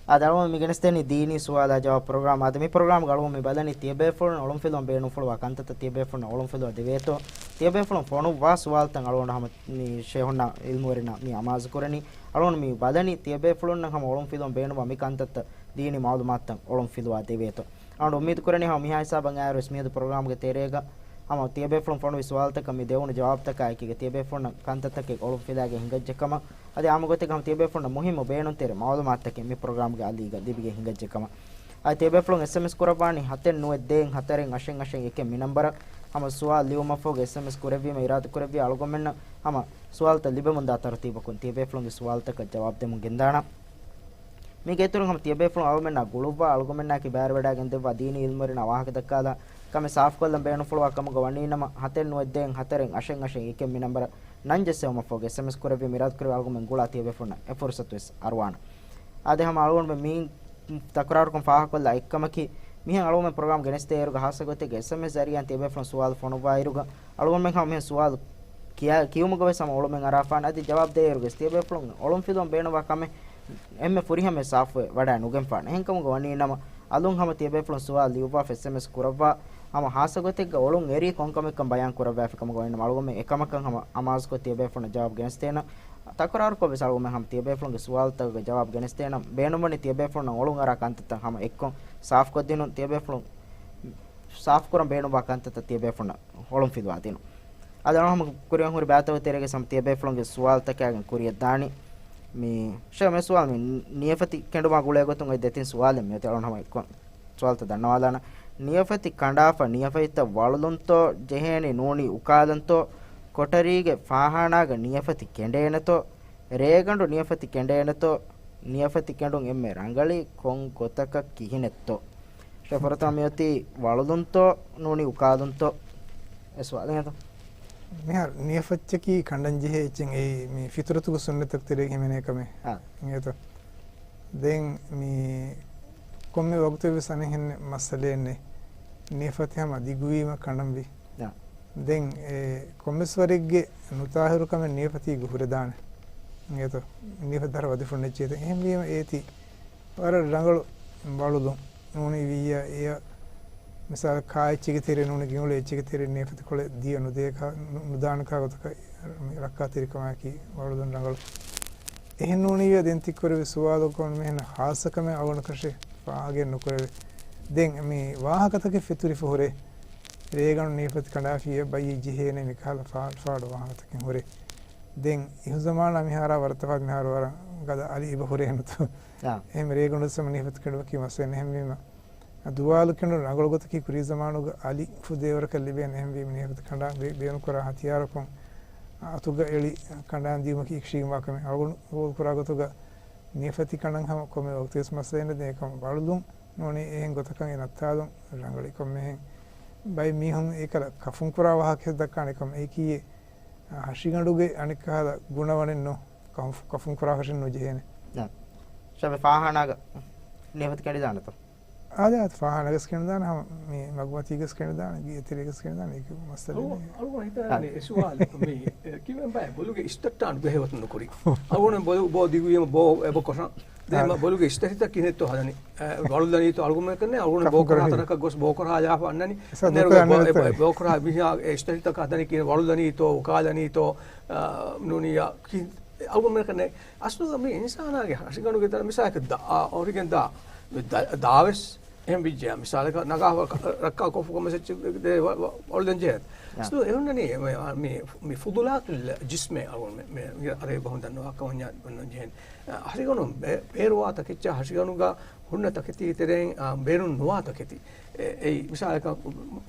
އާދެ، އަޅުގަނޑު މި ގެނެސްދޭނީ ދީނީ ސުވާލާ ޖަވާބު ޕްރޮގްރާމް. އާދެ، މި ޕްރޮގްރާމްގަ އަޅުގަނޑު މި ބަލަނީ ތިޔަބޭފުޅުން އޮޅުންފިލުވަން ބޭނުންފުޅުވާ ކަންތައްތައް ތިޔަބޭފުޅުން އޮޅުންފިލުވާ ދެވޭތޯ؟ ތިޔަބޭފުޅުން ފޮނުއްވާ ސުވާލުތައް އަޅުގަނޑު ހަމަ މި ޝޭހުންނާ ޢިލްމުވެރިންނާ މި އަމާޒުކުރަނީ. އަޅުގަނޑު މި ބަލަނީ ތިޔަބޭފުޅުންނަށް ހަމަ އޮޅުންފިލުވަން ބޭނުންވާ މި ކަންތައްތައް ދީނީ މަޢުލޫމާތުތައް އޮޅުންފިލުވާ ދެވޭތޯ؟ އަޅުގަނޑު އުއްމީދު ކުރަނީ ހަމަ މިހާ ހިސާބަށް އައިއިރުވެސް މިއަދު ޕްރޮގްރާމްގެ ތެރޭގަ ހަމަ ތިޔަބޭފުޅުން ފޮނުވި ސުވާލުތަކަށް މި ދެވުނު ޖަވާބުތަކާ އެކީގަ ތިޔަބޭފުޅުންނަށް ކަންތައްތަކެއް އޮޅުންފިލާގެން ހިނގައްޖެ ކަމަށް، އަދި އާއްމު ގޮތެއްގަ ހަމަ ތިޔަބޭފުޅުންނަށް މުހިއްމު ބޭނުންތެރި މަޢުލޫމާތުތަކެއް މި ޕްރޮގްރާމްގެ އަލީގަ ލިބިގެން ހިނގައްޖެ ކަމަށް. އަދި ތިޔަބޭފުޅުން އެސްއެމްއެސް ކުރައްވާނީ ހަތެއް ނުވެ ދޭއް ހަތަރެއް އަށެއް އަށެއް އެކެއް މި ނަންބަރަށް. ހަމަ ސުވާލު ލިޔުމަށްފަހުގަ އެސްއެމްއެސް ކުރެއްވީމަ އިރާދަކުރެއްވިޔާ އަޅުގަނޑުމެންނަށް ހަމަ ސުވާލުތައް ލިބެމުންދާ ތަރުތީބަކުން ތިޔަބޭފުޅުންގެ ސުވާލުތަކަށް ޖަވާބު ދެމުން ގެންދާނަން. މީގެ އިތުރުން ހަމަ ތިޔަބޭފުޅުން އަޅުގަނޑުމެންނާ ގުޅުއްވާ އަޅުގަނޑުމެންނާއެކީ ބައިވެރިވެވަޑައިގެންދެއްވާ ދީނީ ޢިލްމުވެރިންނާ ވާހަކަދައްކާލާ ކަމެއް ސާފުކޮށްލަން ބޭނުންފުޅުވާ ކަމުގަ ވަނީނަމަ، ހަތެއް ނުވެ ދޭއް ހަތަރެއް އަށެއް އަށެއް އެކެއް މި ނަންބަރަށް ނަން ޖެއްސެވުމަށްފަހުގަ އެސްއެމްއެސް ކުރެއްވީމަ އިރާދަކުރެއްވިޔާ އަޅުގަނޑުމެން ގުޅާ ތިޔަބޭފުޅުންނަށް އެ ފުރުޞަތުވެސް އަރުވާނަން. އާދެ، ހަމަ އަޅުގަނޑުމެން މި ތަކުރާރުކޮށް ފާހަގަކޮށްލާ އެއްކަމަކީ، މިހެން އަޅުގަނޑުމެން ޕްރޮގްރާމް ގެނެސްދޭއިރުގަ ހާއްސަ ގޮތެއްގަ އެސްއެމްއެސް ޒަރީއާއިން ތިޔަބޭފުޅުން ސުވާލު ފޮނުއްވާއިރުގަ، އަޅުގަނޑުމެން ހަމަ މިހެން ސުވާލު ކިޔާ-، ކިޔުމުގަވެސް ހަމަ އޮޅުމެއް އަރާފާނެ. އަދި ޖަވާބު ދޭއިރުގަވެސް ތިޔަބޭފުޅުން އޮޅުންފިލުވަން ބޭނުންވާ ކަމެއް އެންމެ ފުރިހަމައަށް ސާފުވެ ވަޑައި ނުގެންފާނެ. އެހެންކަމުގަ ވަނީނަމަ، އަލުން ހަމަ ތިޔަބޭފުޅުން ސުވާލު ލިޔުއްވާފަ އެސްއެމްއެސް ކުރައްވާ، ހަމަ ހާއްސަ ގޮތެއްގަ އޮޅުން އެރީ ކޮންކަމެއްކަން ބަޔާން ކުރައްވާފި ކަމުގަ ވަނީނަމަ، އަޅުގަނޑުމެން އެކަމަކަށް ހަމަ އަމާޒުކޮށް ތިޔަބޭފުޅުންނަށް ޖަވާބު ގެނެސްދޭނަން. ތަކުރާރުކޮށްވެސް އަޅުގަނޑުމެން ހަމަ ތިޔަބޭފުޅުންގެ ސުވާލުތަކުގެ ޖަވާބު ގެނެސްދޭނަން. ބޭނުންވަނީ ތިޔަބޭފުޅުންނަށް އޮޅުން އަރާ ކަންތައްތައް ހަމަ އެއްކޮށް ސާފުކޮށްދިނުން. ތިޔަބޭފުޅުން ސާފުކުރަން ބޭނުންވާ ކަންތައްތައް ތިޔަބޭފުޅުންނަށް އޮޅުންފިލުވާ ދިނުން. އަދި އަޅުގަނޑު ހަމަ ކުރިއަށް ހުރި ބައިތަކުގެ ތެރޭގަ ހަމަ ތިޔަބޭފުޅުންގެ ސުވާލުތަކާގެން ކުރިއަށް ދާނީ. މި ޝޭ، މި ސުވާލު މި ނިޔަފަތި ކެނޑުމާ ގުޅޭ ގޮތުން އޮތް ދެތިން ސުވާލެއް މިއޮތީ. އަޅުގަނޑު ހަމަ އެއްކޮށް ސުވާލުތައް ދަންނަވާލާނަން. ނިޔަފަތި ކަނޑާފަ، ނިޔަފަތިތައް ވަޅުލުންތޯ، ޖެހޭނީ ނޫނީ އުކާލަންތޯ، ކޮޓަރީގެ ފާހާނާގަ ނިޔަފަތި ކެނޑޭނެތޯ، ރޭގަނޑު ނިޔަފަތި ކެނޑޭނެތޯ، ނިޔަފަތި ކެނޑުން އެންމެ ރަނގަޅީ ކޮން ގޮތަކަށް ކިހިނެއްތޯ؟ ޝޭ، ފުރަތަމަ މިއޮތީ ވަޅުލުންތޯ ނޫނީ އުކާލުންތޯ؟ އެ ސުވާލެއް އެނގޭތޯ؟ މިހާރު ނިޔަފަތްތަކީ ކަނޑަން ޖެހޭ އެއްޗެއް، އެއީ މި ފިޠުރަތުގެ ސުންނަތްތަކުގެ ތެރޭގަ ހިމެނޭ ކަމެއް. އާ. އިނގޭތޯ؟ ދެން މި ކޮންމެ ވަގުތެއް ވެސް އަނެއްހެން މައްސަލައެއް ނެތް. ނިޔަފަތި ހަމަ ދިގުވީމަ ކަނޑަންވީ. އާ. ދެން އެ ކޮންމެސް ވަރެއްގެ ނުޠާހިރު ކަމެއް ނިޔަފަތީގަ ހުރެދާނެ. އިނގޭތޯ؟ ނިޔަފަތި ދަށް ވަދެފުން އެއްޗެއް. އެހެންވީމަ އޭތި ވަރަށް ރަނގަޅު ވަޅުލުން ނޫނީ ވިއްޔާ އެޔަށް މިސާލަކަށް ކާ އެއްޗެއްގެ ތެރެއިން ނޫނީ ގިންގުޅޭ އެއްޗެއްގެ ތެރެއިން ނިޔަފަތިކޮޅެއް ދިޔަ ނުދޭކަށް، ނު-، ނުދާނެކާ ގޮތަކަށް ރައްކާތެރިކަމާއެކީ ވަޅުލުން ރަނގަޅު. އެހެން ނޫނީވެ ދެން ތިއްކުރެއްވި ސުވާލަކުން މިހެން ޚާއްޞަ ކަމެއް އަޅުގަނޑު ކަށެއް ފާހަގައެއް ނުކުރެވޭ. ދެން މި ވާހަކަތަކެއް ފެތުރިފަ ހުރޭ. ރޭގަނޑު ނިޔަފަތި ކަނޑާފިއްޔާ ބައްޔެއް ޖެހޭނެ މިކަހަލަ ފާޑު ފާޑު ވާހަކަތަކެއް ހުރޭ. ދެން އިހުޒަމާނާ މިހާރާ ވަރަށް ތަފާތު، މިހާރު ވަރަށް ގަދަ އަލި އެބަ ހުރޭ ނުތު. އާ. އެހެން ރޭގަނޑު ވެސް ނިޔަފަތި ކެނޑުމަކީ މައްސަލައެއް ނެހެންވީމަ. ދުވާލު ކެނޑުން ރަނގަޅު ގޮތަކީ ކުރީ ޒަމާނުގަ އަލި ފުދޭވަރަކަށް ލިބޭނެ. އެހެންވީމަ ނިޔަފަތި ކަނޑާ ބޭ-، ބޭނުންކުރާ ހަތިޔާރަކުން އަތުގަ އެޅި ކަނޑާން ދިޔުމަކީ އެކަށީގެންވާ ކަމެއް. އަޅުގަނޑު ގޯލް ކުރާ ގޮތުގަ ނިޔަފަތި ކަނޑަން ހަމަ ކޮންމެ ވަގުތެއްވެސް މައްސަލައެއް ނެތް. އެކަމް ވަޅުލުން ނޫނީ އެހެން ގޮތަކަށް އެ ނައްތާލުން ރަނގަޅީ ކޮންމެހެން. ބައެއް މީހުން އެކަލަ ކަފުން ކުރާ ވާހަކައެއް ދައްކާނެ ކަމަށް. އެއީކީ ހަށިގަނޑުގެ އަނެއްކަހަލަ ގުނަވަނެއްނު ކަފު-، ކަފުން ކުރާކަށެއް ނުޖެހޭނެ. ނާ. ޝަބެ ފާހާނާގަ ނިޔަފަތި ކެނޑިދާނެތޯ؟ އާދެ، އާދެ، ފާހާނާގަސް ކެނޑިދާނެ ހަމަ މި މަގުމަތީގަސް ކެނޑިދާނެ، ގޭތެރޭގަސް ކެނޑިދާނެ، އޭގެ މައްސަލައެއް ނެތް. އަޅުގަނޑު ހިތަށް އާ. އަރާނީ އެ ސުވާލު މި، އެ، ކިބެން ބައެއް ބޮލުގެ އިސްތައްޓާން ބެހޭ ގޮތުން ނުކުރި. އަޅުގަނޑު ބޮލު، ބޯ ދިގުވީމަ ބޯ އެބަ ކޮށާ. ދެން އާ. މަ ބޮލުގެ އިސްތަށިތައް ކިހިނެއްތޯ ހަދަނީ. އެ، ވަޅުލަނީތޯ އަޅުގަނޑުމެން ކަންނޭ، އަޅުގަނޑު ބޯ ކަފު ކޮށާ ކުރަނީ. ތަނަކަށް ގޮސް ބޯ ކޮށާ ލާފަ އަންނަނީ. ސަ، އަންނަ ދުކަ އަންނަ ބޯ، ތެ. ބޯ ކޮށާ މިހާ އެ އިސްތަށިތަކަށް ހަދަނީ ކިހިނެއް ވަޅުލަނީތޯ، އުކާލަނީތޯ، އާ، ނޫނިއްޔާ ކި-، އަޅުގަނޑުމެން ކަންނޭ. އަސްލުގަ މި އިންސާނާގެ ހަށިގަނޑުގެ ދަނޑަ މިސާލަކަށް ދާ، އާ، އޮރިގެން ދާ، މި ދަ-، ދާވެސް އެހެން ވިއްޖެޔާ، މިސާލަކަށް ނަގާފަ ރައްކާ ކޮށްފަ ކޮންމެސް އެއްޗެއް ދޭ ވަ-، ވަ-، ވަޅުލަން ޖެހޭ. އާ. އަސްލު އެހުންނަނީ މި، މި، މި ފުޟުލާތުލް ޖިސްމޭ އަޅުގަނޑު މެ-، މެ-، އަރަބި ބަހުން ދަންނަވާ ކަމަށް ވަންޏާ ދަންނަވަން ޖެހޭނެ. އަ، ހަށިގަނޑު ބޭ-، ބޭރުވާ ތަކެއްޗާ ހަށިގަނޑުގަ ހުންނަ ތަކެތީގެ ތެރެއިން، އާ، ބޭރުން ނުވާ ތަކެތި. އެ-، އެއީ މިސާލަކަށް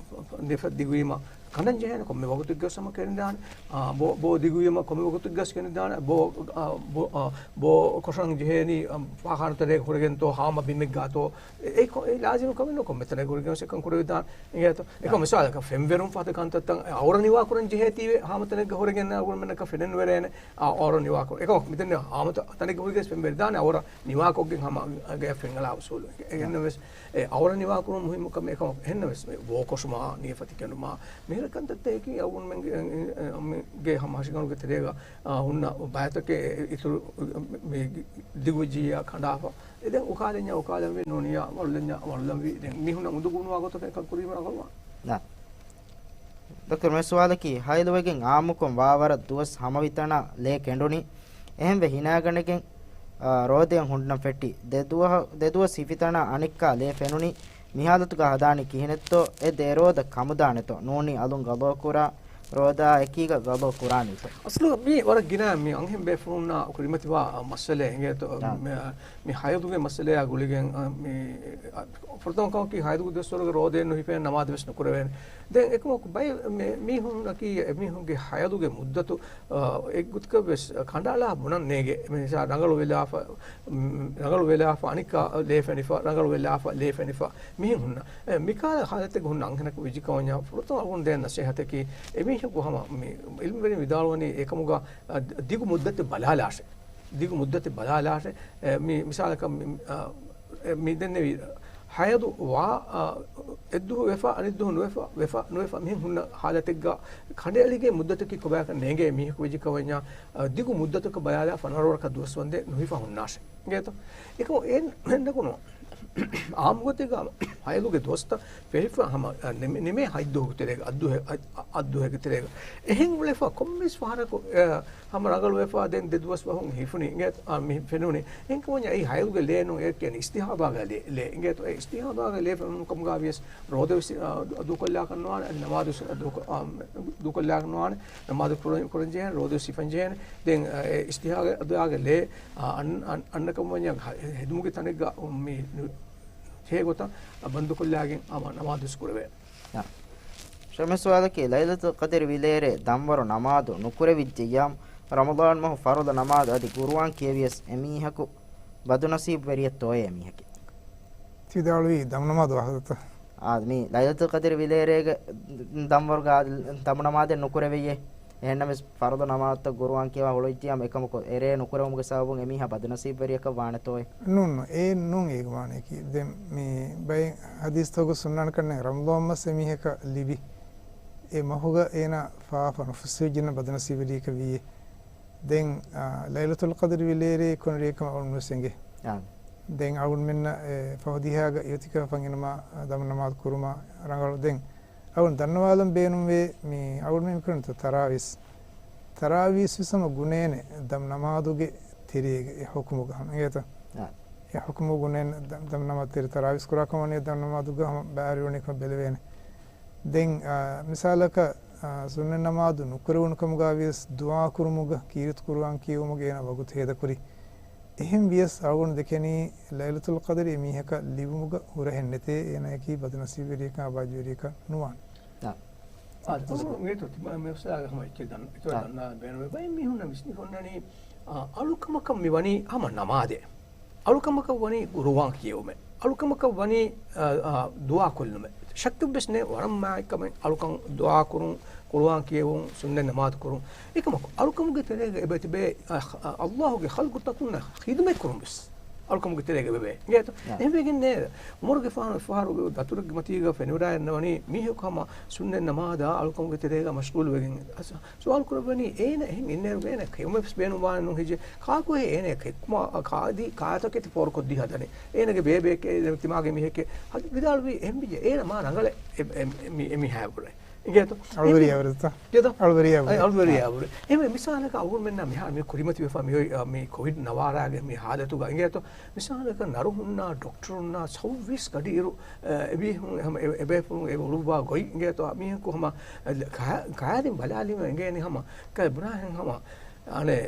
ނިފަ ދިގުވީމަ ކަނޑަން ޖެހޭނެ ކޮންމެ ވަގުތެއްގަސް ހަމަ ކެނޑިދާނެ. އާ، ބޯ، ބޯ ދިގުވީމަ ކޮންމެ ވަގުތެއްގަސް ކެނޑިދާނެ. ބޯ، އާ، ބޯ، އާ، ބޯ ކޮށަން ޖެހޭނީ، އާ، ފާޚާނަ ތެރޭގަ ހުރެގެންތޯ، ހާމަ ބިމެއްގާތޯ، އެ-، އެ ކޮ-، އެ ލާޒިމު ކަމެއް ނޫން. ކޮންމެ ތަނެއްގަ ހުރެގެން ވެސް އެކަން ކުރެވިދާނެ. އިނގޭތޯ؟ އެކަމް އާ. މިސާލަކަށް ފެންވެރުން ފަދަ ކަންތައްތައް އައުރަ ނިވާކުރަން ޖެހޭތީވެ، ހާމަ ތަނެއްގަ ހުރެގެން އަޅުގަނޑުމެންނަކަށް ފެނެން ވެރޭނެ. އާ، އައުރަ ނިވާކުރަން. އެކަމަކު މިތަން ހާމަ ތަ-، ތަނެއްގަ ހުރެގެން ވެސް ފެންވެރިދާނެ އައުރަ ނިވާކޮށްގެން ހަމަ ގެއަށް ފެން އަޅާ އުސޫލު. އެ-، އެހެންނަމަވެސް، އެ އައުރަ ނިވާކުރުން މުހިއްމު ކަމެއް. އެކަމަކު އެހެންނަމަވެސް، މި ބޯ ކޮށުމާ، ނިޔަފަތި ކެނޑުމާ، މިހިރަ ކަންތައްތަކަކީ އަޅުގަނޑުމެންގެ، އެ، އެ، މެންގެ ހަމަ ހަށިގަނޑުގެ ތެރޭގަ، އާ، ހުންނަ ބައިތަކެއް އިތުރު މި ދިގު ޖީއާ ކަނޑާފަ. އެ ދެން އުކާލަންޏާ އުކާލަންވީ، ނޫނިއްޔާ ވަޅުލަންޏާ ވަޅުލަންވީ. ދެން މީހުންނަށް އުނދަގޫނުވާ ގޮތަކަށް އެކަން ކުރީމަ ރަނގަޅުވާނެ. ނާ. ޑޮކްޓަރ މި ސުވާލަކީ، ހައިލުވެގެން އާއްމުކޮށް ވާވަރަށް ދުވަސް ހަމަވިތަނާ ލޭ ކެނޑުނީ، އެހެންވެ ހިނާގަނެގެން، އާ، ރޯދައަށް ހުންނަން ފެއްޓި. ދެ ދުވަހަ-، ދެ ދުވަސް ހިފިތަނާ އަނެއްކާ ލޭ ފެނުނީ، މި ހާލަތުގަ ހަދާނީ ކިހިނެއްތޯ؟ އެ ދެ ރޯދަ ކަމުދާނެތޯ؟ ނޫނީ އަލުން ގަޟާކުރާ ރޯދައާ އެކީގަ ގަޟާ ކުރާނީތޯ؟ އަސްލު މީ ވަރަށް ގިނަ މި އަންހެން ބޭފުޅުންނާ ކުރިމަތިވާ މައްސަލައެއް އިނގޭތޯ؟ ނާ. މި، މި ހައިޟުގެ މައްސަލަޔާ ގުޅިގެން، އަ، މި، އަ، ފުރަތަމަ ކަމަކީ ހައިޟުގެ ދުވަސްވަރުގެ ރޯދައެއް ނުހިފޭނެ، ނަމާދު ވެސް ނުކުރެވޭނެ. ދެން އެކަމަކު ބައެއް މި-، މީހުންނަކީ އެމީހުންގެ ހައިޟުގެ މުއްދަތު، އަ، އެއްގޮތަކަށް ވެސް ކަނޑައަޅާ ބުނަން ނޭނގޭ. މި މިސާ ރަނގަޅު ވެލާފަ، މް، ރަނގަޅު ވެލާފަ އަނެއްކާ ލޭ ފެނިފަ، ރަނގަޅު ވެލާފަ ލޭ ފެނިފަ. މިހެން ހުންނަ. އެ، މިކާލަ ހާލަތެއްގަ ހުންނަ އަންހެނަކު ވެއްޖިކަމަށް ފުރަތަމަ އަޅުގަނޑު ދޭން ނަސޭހަތަކީ، އެމީހަކު ހަމަ މި އިލްމުވެރިން ވިދާޅުވަނީ އެކަމުގަ، އަ، ދި-، ދިގު މުއްދަތެއް ބަލާލާށޭ. ދިގު މުއްދަތެއް ބަލާލާށޭ. އެ، މި-، މިސާލަކަށް މި-، އަ، އެ، މި ދެންނެވި ހައިޟު ވާ، އަ، އެއްދުވަހު ވެފަ، އަނެއްދުވަހު ނުވެފަ، ވެފަ، ނުވެފަ، މިހެން ހުންނަ ހާލަތެއްގަ ކަނޑައެޅިގެން މުއްދަތަކީ ކޮބާކަށް ނޭނގޭ މީހަކު ވެއްޖިކަމަށް، އަ، ދިގު މުއްދަތަކަށް ބަލާލާފަ ނަރަވަރަކަށް ދުވަސް ވަންދެން ނުހިފަ ހުންނާށޭ. އިނގޭތޯ؟ އެކަމު އެ ނަގުނު އާއްމުގޮތެއްގަ ހައިޟުގެ ދުވަސްތައް ފެށިފަ ހަމަ، އަ، ނިމޭ، ނިމޭ ހަތްދުވަހުގެ ތެރޭގަ، އައްދުވަހެއް، އަ، އަ، އައްދުވަހެއްގެ ތެރޭގަ. އެހެން އުޅެފަ ކޮންމެސް ފަހަރަކު، އަ، ހަމަ ރަނގަޅުވެފަ ދެން ދެ ދުވަސް ފަހުން ހިފުނީ. އިނގޭތޯ، އަ، މި ފެނުނީ. އެހެންކަމުން އެއީ ހައިޟުގެ ލޭ ނޫން، އޭ ކިޔަނީ އިސްތިހާޟާގެ ލޭ، ލޭ. އިނގޭތޯ، އެ އިސްތިހާޟާގެ ލޭ ފެނުނު ކަމުގަ ވިޔަސް ރޯދަ ވެސް، އަ، ދޫކޮށްލާކަށް ނުވާނެ، އަދި ނަމާދު ވެސް ދޫކޮ-، އަ، ދޫކޮށްލާކަށް ނުވާނެ، ނަމާދު ކުރަން، ކުރަން ޖެހޭނެ، ރޯދަ ވެސް ހިފަން ޖެހޭނެ. ދެން، އަ، އެ އިސްތިހާޟާގެ ލޭ، އަ، އަން-، އަން-، އަންނަކަމަށް ހެ-، ހެދުމުގެ ތަނެއްގަ މި ނު-، ހޭ ގޮތަށް ބަންދުކޮށްލާގެން އަމަ ނަމާދު ވެސް ކުރެވޭނެ. އާ. ޝަމްސް ސުވާލަކީ، ލައިލަތުލް ޤަދްރި ވިލޭރޭ ދަންވަރު ނަމާދު ނުކުރެވިއްޖެއްޔާ، ރަމަޟާން މަހު ފަރުޟު ނަމާދު އަދި ގުރުއާން ކިޔެވިޔަސް އެމީހަކު ބަދުނަސީބުވެރިއެއްތޯއޭ އެމީހަކީ؟ ތި ވިދާޅުވީ ދަމު ނަމާދު ވާހަކަތަ؟ އާ، މި ލައިލަތުލް ޤަދްރި ވިލޭރޭގެ ދަންވަރުގަ ދަމު ނަމާދެއް ނުކުރެވެޔޭ. އެހެންނަމަވެސް ފަރުޟު ނަމާދުތައް ގުރުއާން ކިޔަވާ ހުޅުވިއްޖިއްޔާ އެކަމަކު އެރޭ ނުކުރެވުމުގެ ސަބަބުން އެމީހާ ބަދުނަސީބުވެރިޔަކަށް ވާނެތޯއޭ؟ ނޫން، ނޫން. އެ ނޫން އޭގެ މާނަޔަކީ. ދެން މި ބައެއް ޙަދީޘްތަކުގަ ސުންނާނެ ކަންނޭނގެ ރަމަޟާން މަސް އެމީހަކަށް ލިބި، އެ މަހުގަ އޭނާ ފާފަ ނުފުއްސިވިއްޖެނަމަ ބަދުނަސީބުވެރިޔަކަށް ވީއޭ. ދެން، އާ، ލައިލަތުލް ޤަދްރި ވިލޭރޭ ކޮން ރެއެއްކަމަށް އަޅުގަނޑު ވެސް އެނގޭ. އާ. ދެން އަޅުގަނޑުމެންނަށް އެ ފަހު ދިހާގަ އިއުތިކާފަށް އިނުމާ ދަމު ނަމާދު ކުރުމާ ރަނގަޅު. ދެން އަޅުގަނޑު ދަންނަވާލަން ބޭނުންވޭ މި އަޅުގަނޑުމެން މި ކުރަންތޯ ތަރާވީސް. ތަރާވީސް ވެސް ހަމަ ގުނޭނެ ދަމު ނަމާދުގެ ތެރޭގަ އެ ޙުކުމުގަ ހަމަ އިނގޭތަ؟ އާ. އެ ޙުކުމު ގުނޭނެ ދަ-، ދަމު ނަމާދު ތެރޭ ތަރާވީސް ކުރާ ކަމަށް ވަނީ ދަމު ނަމާދުގަ ހަމަ ބައިވެރިވަނީ ކަމަށް ބެލެވޭނެ. ދެން، އާ، މިސާލަކަށް، އާ، ސުންނަތް ނަމާދު ނުކުރެވުނު ކަމުގަ ވިޔަސް ދުޢާ ކުރުމުގަ ކީރިތި ޤުރުއާން ކިޔެވުމުގެ އޭނަ ވަގުތު ހޭދަކުރި. އެހެން ވިޔަސް އަޅުގަނޑު ދެކެނީ ލައިލަތުލް ޤަދްރި އެ މީހަކަށް ލިބުމުގަ ހުރަހެއް ނެތޭ، އޭނައަކީ ބަދުނަސީބުވެރިއަކަށް އަބާދުވެރިއަކަށް ނުވާނެ. އާ، އަދި އަދި މި ތު-، ތި-، މި އުސްތާޒު ހަމަ އެއްޗެއް ދަން-، އެތޯ އާ. ދަންނަވާލަން ބޭނުންވޭ. ބައެއް މީހުންނަށް ވިސްނިފަ އޮންނަނީ، އާ، އަޅުކަމަކަށް މި ވަނީ ހަމަ ނަމާދެއް. އަޅުކަމަކަށް ވަނީ ޤުރުއާން ކިޔެވުމެއް. އަޅުކަމަކަށް ވަނީ، އާ، އާ، ދުޢާ ކޮށްލުމެއް. ޝައްކެއް ވެސް ނެތް ވަރަށް މާތްކަމެއް އަޅުކަން ދުޢާ ކުރުން، ޤުރުއާން ކިޔެވުން، ސުންނަތް ނަމާދު ކުރުން. އެކަމަކު، އަޅުކަމުގެ ތެރޭގަ އެބަ ތިބޭ، އަ، އަ، ﷲ ގެ ޚަލްޤުތަކުންނަށް ޚިދުމަތް ކުރުން ވެސް އަޅުކަމުގެ ތެރޭގަ އެބަ ވޭ. އިނގޭތޯ؟ އާ. އެހެންވެގެން އޭރު ޢުމަރުގެފާނު އެއްފަހަރު ދަތުރެއްގެ މަތީގަ ފެނިވަޑައިގަންނަވަނީ މީހަކު ހަމަ ސުންނަތް ނަމާދާ އަޅުކަމުގެ ތެރޭގަ މަޝްޣޫލުވެގެން. އަސް، ސުވާލު ކުރައްވަނީ އޭނަ އެހެން އިންނައިރު އޭނަ ކެއުމެއް ވެސް ބޭނުންވާނެ ނޫން ހެއްޔޭ؟ ކާކުހޭ އޭނަ ކެއްކުމާ، އަ، ކާދީ ކާތަކެތި ފޯރުކޮށްދީ ހަދަނީ؟ އޭނަގެ ބޭބެއެކޭ ތިމާގެ މީހެކޭ. ހަ، ވިދާޅުވީ އެހެންވިއްޔާ އޭނަ މާ ރަނގަޅޭ އެ، އެ، މި، އެ މީހާ ބުރޭ. އިނގޭތޯ؟ އަޅުވެރިޔާ އެހެން ވެރިތަ؟ އިނގޭތޯ؟ އަޅުވެރިޔާ އައި، ވެރި. އަޅުވެރިޔާ ވެރި. އެހެންވެ މިސާލަކަށް އަޅުގަނޑުމެންނަށް މިހާރު މި ކުރިމަތިވެފަ މި އޮތް، މި ކޮވިޑް ނަވާރާގެ މި ހާލަތުގަ އިނގޭތޯ؟ މިސާލަކަށް ނަރުހުންނާ، ޑޮކްޓަރުންނާ، ސައުވީސް ގަޑިއިރު، އެ، އެބޭފުޅުން ހަމަ އެ، އެބޭފުޅުން އެ އުޅުއްވާ ގޮތް އިނގޭތޯ؟ މީހަކު ހަމަ، އެ، ކަ-، ކައިރިން ބަލާލީމަ އެނގޭނީ ހަމަ، ކައި ބުނާހެން ހަމަ، އަނެއް،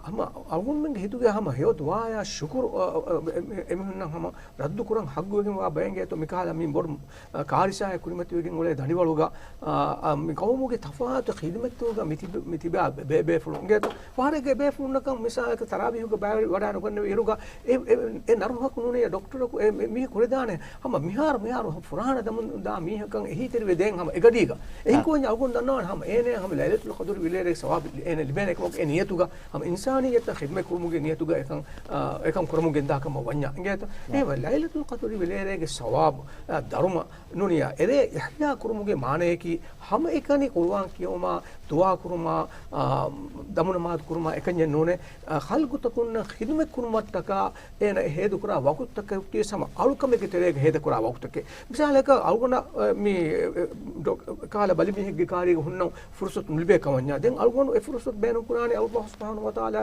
ހަމަ އަޅުގަނޑުމެންގެ ހިތުގެ ހަމަ ހެޔޮ ދުޢާޔާ ޝުކުރު، އަ، އަ، އެ، އެ، އެމީހުންނަށް ހަމަ ރައްދު ކުރަން ހައްގުވެގެންވާ ބައެއް އިނގޭތޯ މިކަހަލަ މި ބޮޑު، އަ، ކާރިސާއެއް ކުރިމަތިވެގެން އުޅޭ ދަނޑިވަޅުގަ، އަ، އަ، މި ޤައުމުގެ ތަފާތު ޚިދުމަތްތަކުގަ މި ތިބި، މި ތިބާ ބޭ-، ބޭފުޅުން އިނގޭތޯ. ފަހަރެއްގެ ބޭފުޅުންނަކަށް މިސާލަކަށް ތަރާވީހުގަ ބައިވެރި ވަޑާ ނުގަންނެވި އިރުގަ އެ، އެ، އެ ނަރުހަކު ނޫނީ ޑޮކްޓަރަކު އެ މި-، މީހަކު ކުރެދާނެ ހަމަ މިހާރު، މިހާރު ފުރާނަ ދަމުން ދާ މީހަކަށް އެހީތެރިވެ ދޭން ހަމަ އެގަޑީގަ. އެހެން އާ. ކުވެންޏާ އަޅުގަނޑު ދަންނަވާނެ ހަމަ އޭނަ ހަމަ ލައިލަތުލް ޤަދުރު ވިލޭރޭގެ ސަވާބު އޭނަ ލިބޭނެ ކަމަކު އެ ނިޔަތުގަ ހަމަ އިންސާނިއްޔަތަށް ޚިދުމަތް ކުރުމުގެ ނިޔަތުގަ އެކަން، އާ، އެކަން ކުރަމުން ގެންދާ ކަމަށް ވަންޏާ. އިނގޭތަ؟ އާ. އެހެންވެ ލައިލަތުލް ޤަދުރު ވިލޭރޭގެ ސަވާބު، އާ، ދަރުމަ ނޫނިޔާ އެރޭ އިޙްޔާ ކުރުމުގެ މާނަޔަކީ ހަމައެކަނި ޤުރުއާން ކިޔެވުމާ، ދުޢާ ކުރުމާ، އާ، ދަމު ނަމާދު ކުރުމާ އެކަންޏެއް ނޫނޭ. އާ، ޚަލްޤުތަކުންނަށް ޚިދުމަތް ކުރުމަށްޓަކާ އޭނަ އެ ހޭދަކުރާ ވަގުތުތަކަކީވެސް ހަމަ އަޅުކަމެއްގެ ތެރޭގަ ހޭދަކުރާ ވަގުތަކެއް. މިސާލަކަށް އަޅުގަނޑަށް، އަ، މި، އެ، ޑޮ-، ކަހަލަ ބަލިމީހެއްގެ ކާރީގަ ހުންނަ ފުރުޞަތު ނުލިބޭ ކަމަށް ވަންޏާ، ދެން އަޅުގަނޑު އެ ފުރުޞަތު ބޭނުންކުރާނީ ﷲ ސުބްޙާނަހޫ ވަތަޢާލާ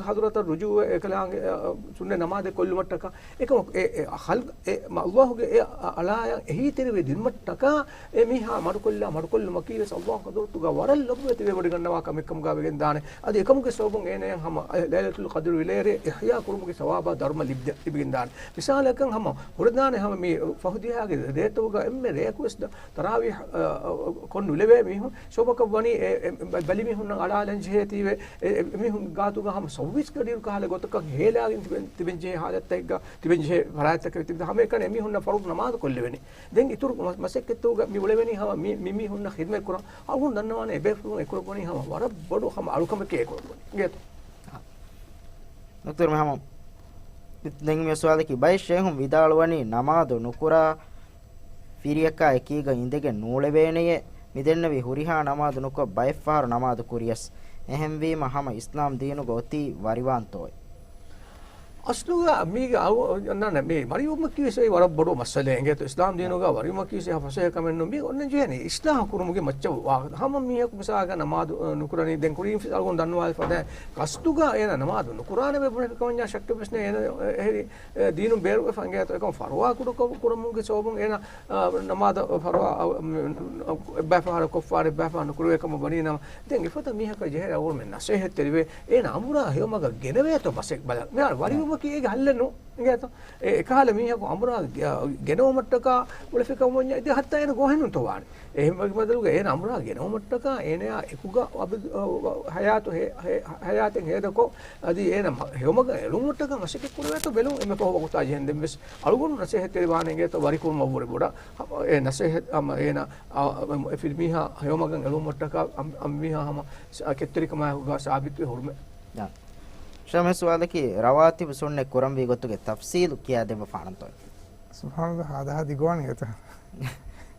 ޙަޟްރަތަށް ރުޖޫޢަވެ އެކަލާނގެ، އަ، ސުންނަތް ނަމާދެއް ކޮށްލުމަށްޓަކާ. އެކަމަކު އެ، އެ ޚަލްޤު، އެ ﷲ ގެ އެ އަ-، އަޅާޔަށް އެހީތެރިވެ ދިނުމަށްޓަކާ އެ މީހާ މަޑުކޮށްލާ މަޑުކޮށްލުމަކީވެސް ﷲ ގެ ޙަޟްރަތުގަ ވަރަށް ލޮބުވެތިވެވޮޑިގަންނަވާ ކަމެއްކަމުގަ ވެގެންދާނެ. އަދި އެކަމުގެ ސަބަބުން އޭނަޔަށް ހަމަ އެ ލައިލަތުލް ޤަދުރު ވިލޭރޭ އިޙްޔާ ކުރުމުގެ ސަވާބާ ދަރުމަ ލިބި-، ލިބިގެންދާނެ. މިސާލަކަށް ހަމަ ހުރެދާނެ ހަމަ މި ފަހު ދިހާގެ ރޭތަކުގަ އެންމެ ރެޔަކުވެސް ދަ-، ތަރާވީޙް، އަ، އަ، ކޮށް ނުލެވޭ މީހުން ސަބަބަކަށް ވަނީ އެ، އެ، ބަ-، ބަލިމީހުންނަށް އަޅާލަން ޖެހޭތީވެ އެ، އެ، އެމީހުން ގާތުގަ ހަމަ ސައުވީސް ގަޑިއިރު ކަހަލަ ގޮތަކަށް ހޭލާގެން ތިބެން، ތިބެން ޖެހޭ ހާލަތްތަކެއްގަ، ތިބެން ޖެހޭ ފަރާތްތަކެއް ތިބި ހަމައެކަނި އެމީހުންނަށް ފަރުޟު ނަމާދު ކޮށްލެވެނީ. ދެން އިތުރު މަ-، މަސައްކަތްތަކުގަ މި އުޅެވެނީ ހަމަ މި، މި މީހުންނަށް ޚިދުމަތް ކުރަން. އަޅުގަނޑު ދަންނަވާނެ އެބޭފުޅުން އެކުރައްވަނީ ހަމަ ވަރަށް ބޮޑު ހަމަ އަޅުކަމެކޭ އެކުރައްވަނީ. އިނގޭތޯ؟ ދޮކްޓަރު މި ހަމަ ދެން މި ސުވާލަކީ ބައެއް ޝޭޚުން ވިދާޅުވަނީ ނަމާދު ނުކުރާ ފިރިއަކާ އެކީގަ އިނދެގެން ނޫޅެވޭނެޔޭ. މިދެންނެވި ހުރިހާ ނަމާދު ނުކޮށް ބައެއްފަހަރު ނަމާދު ކުރިޔަސް. އެހެންވީމަ ހަމަ އިސްލާމް ދީނުގަ އޮތީ ވަރިވާންތޯއޭ؟ އަސްލުގަ މީގެ އައު-، ނަން މި ވަރިވުމަކީ ވެސް ވަރަށް ބޮޑު މައްސަލައެއް އިނގޭތޯ. އިސްލާމް ދީނުގަ ވަރިވުމަކީ ވެސް ފަސޭހަ ކަމެއް ނޫން. މީ އޮންނަން ޖެހޭނީ އިސްލާހު ކުރުމުގެ މައްޗަށް ވާ. ހަމަ މީހަކު މިސާލަކަށް ނަމާދު، އަ، ނުކުރަނީ. ދެން ކުރީން އަޅުގަނޑު ދަންނަވާލި ފަދައިން ގަސްދުގަ އޭނަ ނަމާދު ނުކުރާނެ ބުނެފި ކަމަށް ޝައްކެއް ވެސް ނެތް. އޭނަ އެހެރީ، އެ، ދީނުން ބޭރުވެފަ އިނގޭތޯ. އެކަމަ ފަރުވާ ކުޑަކޮށް ކުރަމުންގެ ސަބަބުން އޭނަ، އަ، ނަމާދަށް ފަރުވާ، އަ، މި، އަ، އެއްބައި ފަހަރަށް ކޮށްފަ އަނެއްބައި ފަހަރަށް ނުކުރެވޭ ކަމަށް ވަނީ ނަމަ، ދެން އެފަދަ މީހަކަށް ޖެހޭ އަޅުގަނޑުމެން ނަސޭހަތްތެރިވޭ، އޭނަ އަނބުރާ ހެޔޮމަގަށް ގެނެވޭތޯ ބަސް ބަލަން. މިހާރު ވަރިވުމަކީ އޭގެ ހައްލެއް ނޫން އިނގޭތޯ. އެ، އެކަހަލަ މީހަކު އަނބުރާ ގެ-، ގެނައުމަށްޓަކާ އުޅެފި ކަމަށް ވަންޏާ އިދި ހައްތާ އޭނަ ގޯހެއްނޫންތޯ ވާނެ. އެހެންވީމަ ބަދަލުގަ އޭނަ އަނބުރާ ގެނައުމަށްޓަކާ އޭނަޔާ އެކުގަ އަބަދު، އަ، ހަޔާތު ހެ-، ހެ-، ހަޔާތެއް ހޭދަކޮށް، އަދި އޭނަ މަ-، ހެޔޮމަގަށް އެޅުމަށްޓަކާ މަސައްކަތް ކުރެވޭތޯ ބެލުން އެންމެ ފަހު ވަގުތާ ޖެހެން. ދެން ވެސް އަޅުގަނޑު ނަސޭހަތްތެރިވާނެ އިނގޭތޯ ވަރިކުރުމަށްވުރެ ބޮޑަށް. އެ ނަސޭހަތް އަމަ އޭނަ، އަ، އަ، އެ ފިރިމީހާ ހެޔޮމަގަށް އެޅުމަށްޓަކާ އަމ-، އަނބިމީހާ ހަމަ ސ-، ކެތްތެރިކަމާއެކުގަ ސާބިތުވެ ހުރުމެއް. ޝަމް ސުވާލަކީ ރަވާތިބު ސުންނަތް ކުރަންވީ ގޮތުގެ ތަފްސީލު ކިޔާދެއްވަފާނަންތޯ؟ ސުބްޙާނަﷲ، ހާދަހާ ދިގުވާނެ އެތަ.